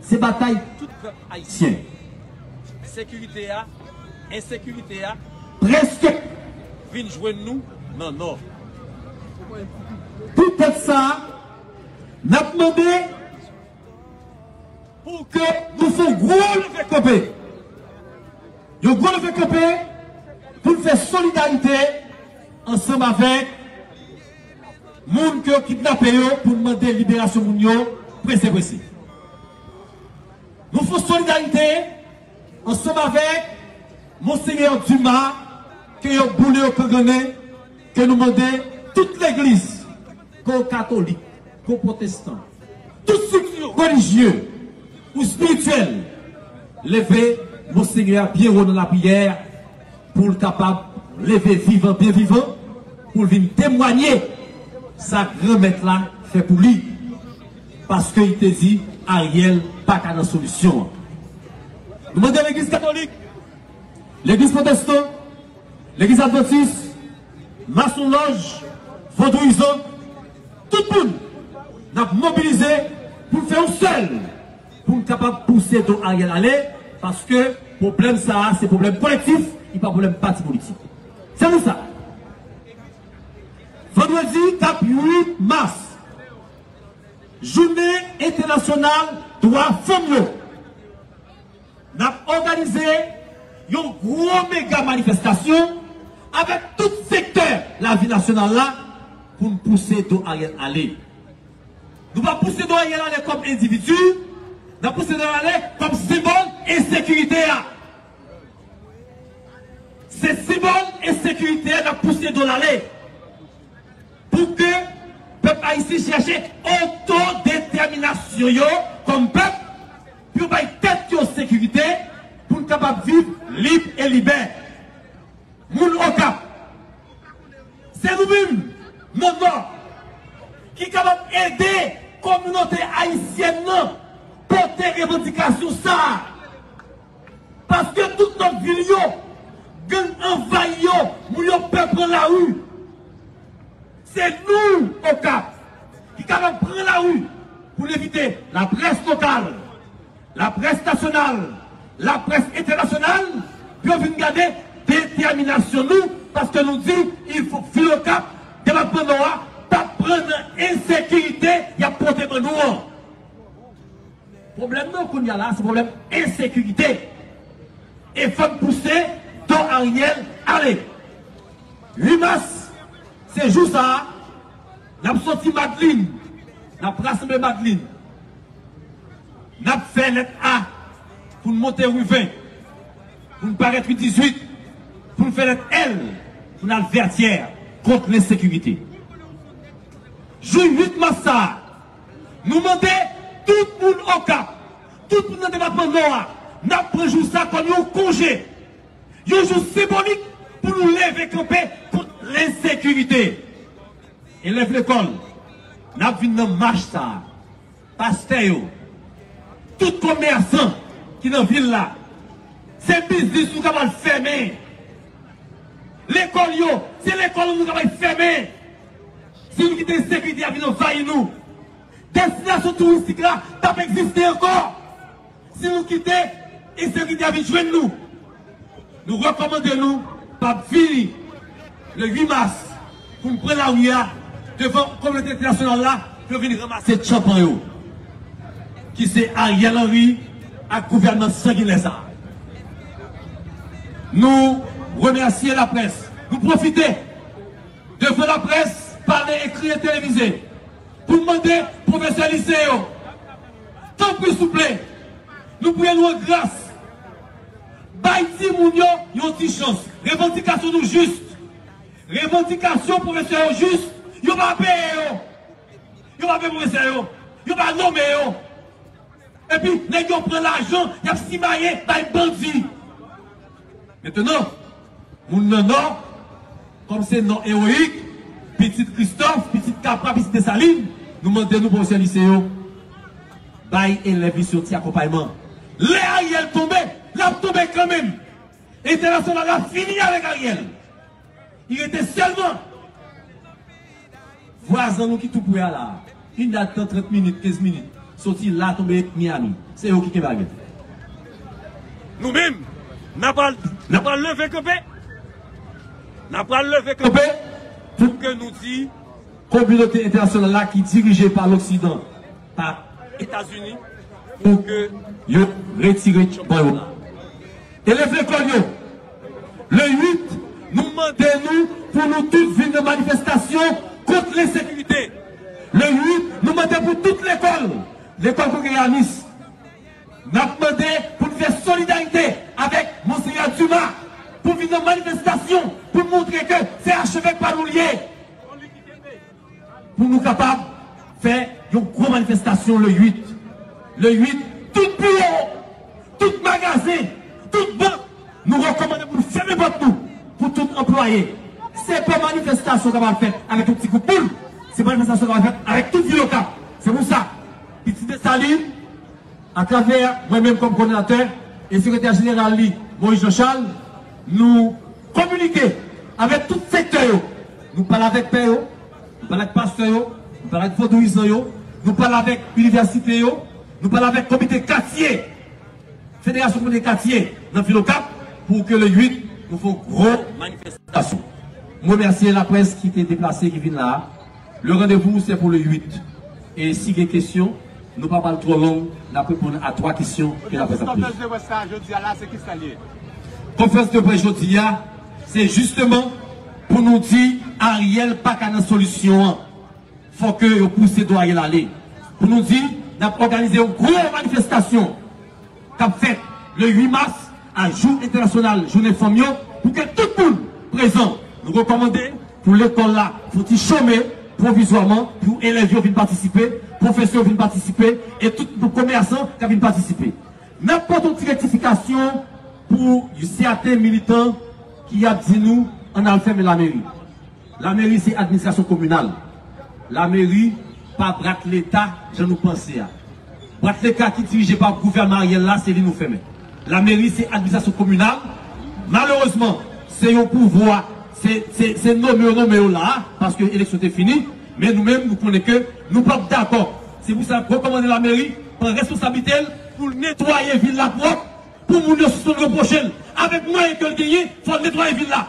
Se batay tout pèp ayisyen. Sekirite a, ensekirite a, prèske vin jwenn nou nan Nò. Poutèt sa, n ap mande pou ke nou fè yon gwo leve kanpe. Yon gwo leve kanpe pou n fè solidarite ansanm avèk moun ke yo kidnape yo, pou n mande liberasyon moun yo prese prese. Nou fè solidarite ansanm avèk Monsenyè Dumas, ke yo boule, yo kangannen, ke nou mande tout legliz, ke w katolik, ke w pwotestan, tout estrikti relijye ou espirityèl, leve Monsenyè a byen wo nan lapriyè pou l kapab leve vivan, byen vivan, pou l vin temwanye sa Granmèt la fè pou li, paske li te di Ariel pa ka nan solisyon an. Nou mande legliz katolik, legliz pwotestan, legliz advantis, masonlòj, vodouyizan, tout moun, n ap mobilize pou n fè yon sèl, pou n kapab pouse do Ariel ale, paske pwoblèm sa a se pwoblèm kolektif, li pa pwoblèm pati politik. Se pou sa, vandredi k ap uit mas, jounen entènasyonal dwa fanm yo, n ap òganize yon gwo mega manifestasyon avèk tout sektè lavi nasyonal la pou n pouse do Ariel ale. Nou pa pouse do Ariel ale kòm endividi, n ap pouse do Ariel ale kòm senbòl ensekirite a. Se senbòl ensekirite a n ap pouse do l ale. Pou ke pèp ayisyen chèche otodetèminasyon yo kòm pèp, pou yo bay tèt yo sekirite, pou n kapab viv lib e libè. Moun Okap, se nou menm, nan Nò, ki kapab ede kominote ayisyèn nan pote revandikasyon sa a. Paske tout lòt vil yo, gang anvayi yo, moun yo pè pran lari. Se nou, Okap, ki kapab pran lari pou n envite laprès lokal, laprès nasyonal, laprès entènasyonal, pou yo vin gade detèminasyon nou, paske nou di, il faut vil Okap, depatman Nò a, p ap pran nan ensekirite y ap pote ban nou an. Pwoblèm nan kounye a la, se pwoblèm ensekirite. E fò n pouse do Ariel ale. Uit mas, se jou sa a, n ap soti Madlin, n ap rasanble Madlin. N ap fè lèt A pou n monte ri ven, pou n parèt ri dizuit, pou n fè lèt L, pou n al Vètyè kont lensekirite. Jou uit mas sa a, nou mande tout moun Okap, tout moun nan depatman Nò a, n ap pran jou sa kòm yon konje, yon jou senbolik pou nou leve kanpe kont lensekirite. Elèv lekòl, n ap vin nan mach sa a. Pastè yo, tout komèsan ki nan vil la, se biznis nou kapab fèmen. Lekòl yo, se lekòl nou kapab fèmen. Si nou kite ensekirite a vin anvayi nou, destinasyon touristik la p ap egziste ankò. Si nou kite ensekirite a vin jwenn nou, nou rekòmande nou p ap vini le uit mas pou n pran lari a devan kominote entènasyonal la pou yo vin ranmase tchanpan yo, ki se Ariel Henry ak gouvènman sanginè sa a. Nou remèsye laprès. Nou pwofite devan laprès, pale, ekri e televize, pou n mande pwofesè lise yo, tanpri souple, nou priye nou an gras, bay timoun yo yon ti chans. Revandikasyon nou jis. Revandikasyon pwofesè yo jis. Yo pa peye yo. Yo pa peye pwofesè yo. Yo pa nonmen yo. Epi, nèg yo pran lajan, y ap simaye bay bandi. Mentnan, moun nan Nò, kòm se non ewoyik, pitit Kristòf, pitit Kapra, pitit Desalin, nou mande nou pwofesè lise yo, bay elèv lise yo ti akonpayman. Lè Ariel tonbe, l ap tonbe kanmenm. Entènasyonal la fini avèk Ariel. Li rete sèlman vwazan nou ki tou pre a la a. Inadtan trant minit, kenz minit. Soti la tonbe Miami. Se yo ki kenbe Ariel. Nou menm, n ap al, n ap al leve kanpe. N ap al leve kanpe pou ke nou di kominote entènasyonal la ki dirije pa Loksidan, pa Etazini, pou ke yo retire tchanpan yo la. Elèv lekòl yo, le uit, nou mande nou pou nou tout vin nan manifestasyon kont lensekirite. Le uit, nou mande pou tout lekòl, lekòl kongreganis, n ap mande pou n fè solidarite avèk Monsenyè Dumas, pou n vin nan manifestasyon, pou n montre ke se achevèk pa nou l ye. Pou nou kapab fè yon gwo manifestasyon le uit. Le uit, tout biwo, tout magazen, tout bank, nou rekòmande pou nou fèmen pòt nou pou tout anplwaye. Se pa manifestasyon k ap fèt avèk yon ti gwoup moun. Se manifestasyon k ap fèt avèk tout vil Okap. Se pou sa, Pitit Desalin, atravè mwen menm kòm kòdinatè e sekretè jeneral li, Moïse Jean Charles, nou kominike avèk tout sektè yo. Nou pale avèk pè yo, nou pale ak pastè yo, nou pale ak vodouyizan yo, nou pale avèk inivèsite yo, nou pale avèk komite katye, federasyon komite katye nan vil Okap, pou ke le uit nou fè yon gwo manifestasyon. Mwen remèsye laprès ki te deplase, ki vin la a. Le rendez-vous, c'est pour le huit. E si gen kesyon, nou pa pral twò long, n ap reponn a twa kesyon ke laprès ap poze. Konferans de près sa a jodi a la, se kisa l ye? Konferans de près jodi a, se jisteman pou nou di Ariel pa ka nan solisyon an. Fò ke yo pouse do Ariel ale. Pou nou di, n ap òganize yon gwo manifestasyon k ap fèt le uit mas, a jou entènasyonal jounen fanm yo, pou ke tout moun prezan. Nou rekòmande pou lekòl la fè yon ti chome pwovizwaman, pou elèv yo vin patisipe, pwofesè yo vin patisipe, e tout komèsan ka vin patisipe. N ap pote yon ti rektifikasyon pou sèten militan ki ap di nou ann al fèmen lameri. Lameri se administrasyon kominal. Lameri pa brat leta jan nou panse a. Brat leta ki dirije pa gouvènman Ariel la, se li nou fèmen. Lameri se administrasyon kominal. Malerezman, se yon pouvwa, se, se, se nonmen yo nonmen yo la a, paske eleksyon te fini, men nou menm, nou konnen ke nou p ap dakò. Se pou sa, rekòmande lameri pran responsablite l pou l netwaye vil la pwòp, pou moun yo sispann repwoche l. Avèk mwayen ke l genyen, fò l netwaye vil la.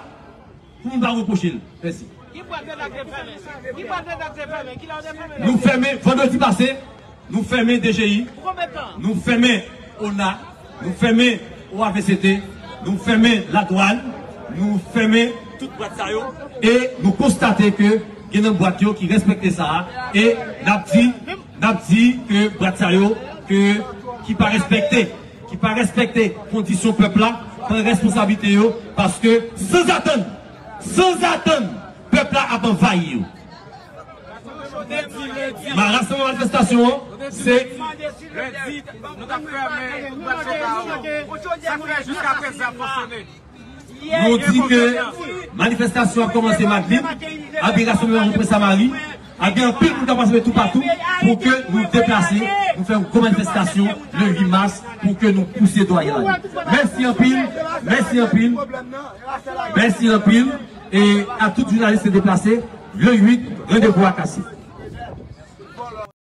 Pou moun pa repwoche l. Mèsi. Ki bwat leta k te fèmen? Ki bwat leta k te fèmen? Kilè w te fèmen? Nou fèmen vandredi pase, nou fèmen D G I, pou konbyen tan? Nou fèmen ona, nou fèmen O A V C T, nou fèmen ladwàn, nou fèmen tout bwat sa yo, e nou konstate ke gen nan bwat yo ki respekte sa a, e n ap di, n ap di ke bwat sa yo ke, ki pa respekte, ki pa respekte kondisyon pèp la, pran responsablite yo, paske sanzatann, sanzatann, pèp la ap anvayi yo. Ma rasanbleman manifestasyon an, se Lendi, nou t ap fèmen bwat soda yo. Sa k fè jiska prezan ap fonksyone? Nou di ke manifestasyon ap kòmanse Madlib, ap gen rasanbleman Pwen Samari, ap gen anpil moun k ap rasanble toupatou pou ke nou deplase, nou fè yon gwo manifestasyon le uit mas pou ke nou pouse do Ariel ale. Mèsi anpil, mèsi anpil, mèsi anpil, e a tout jounalis ki deplase, le uit, randevou a kase.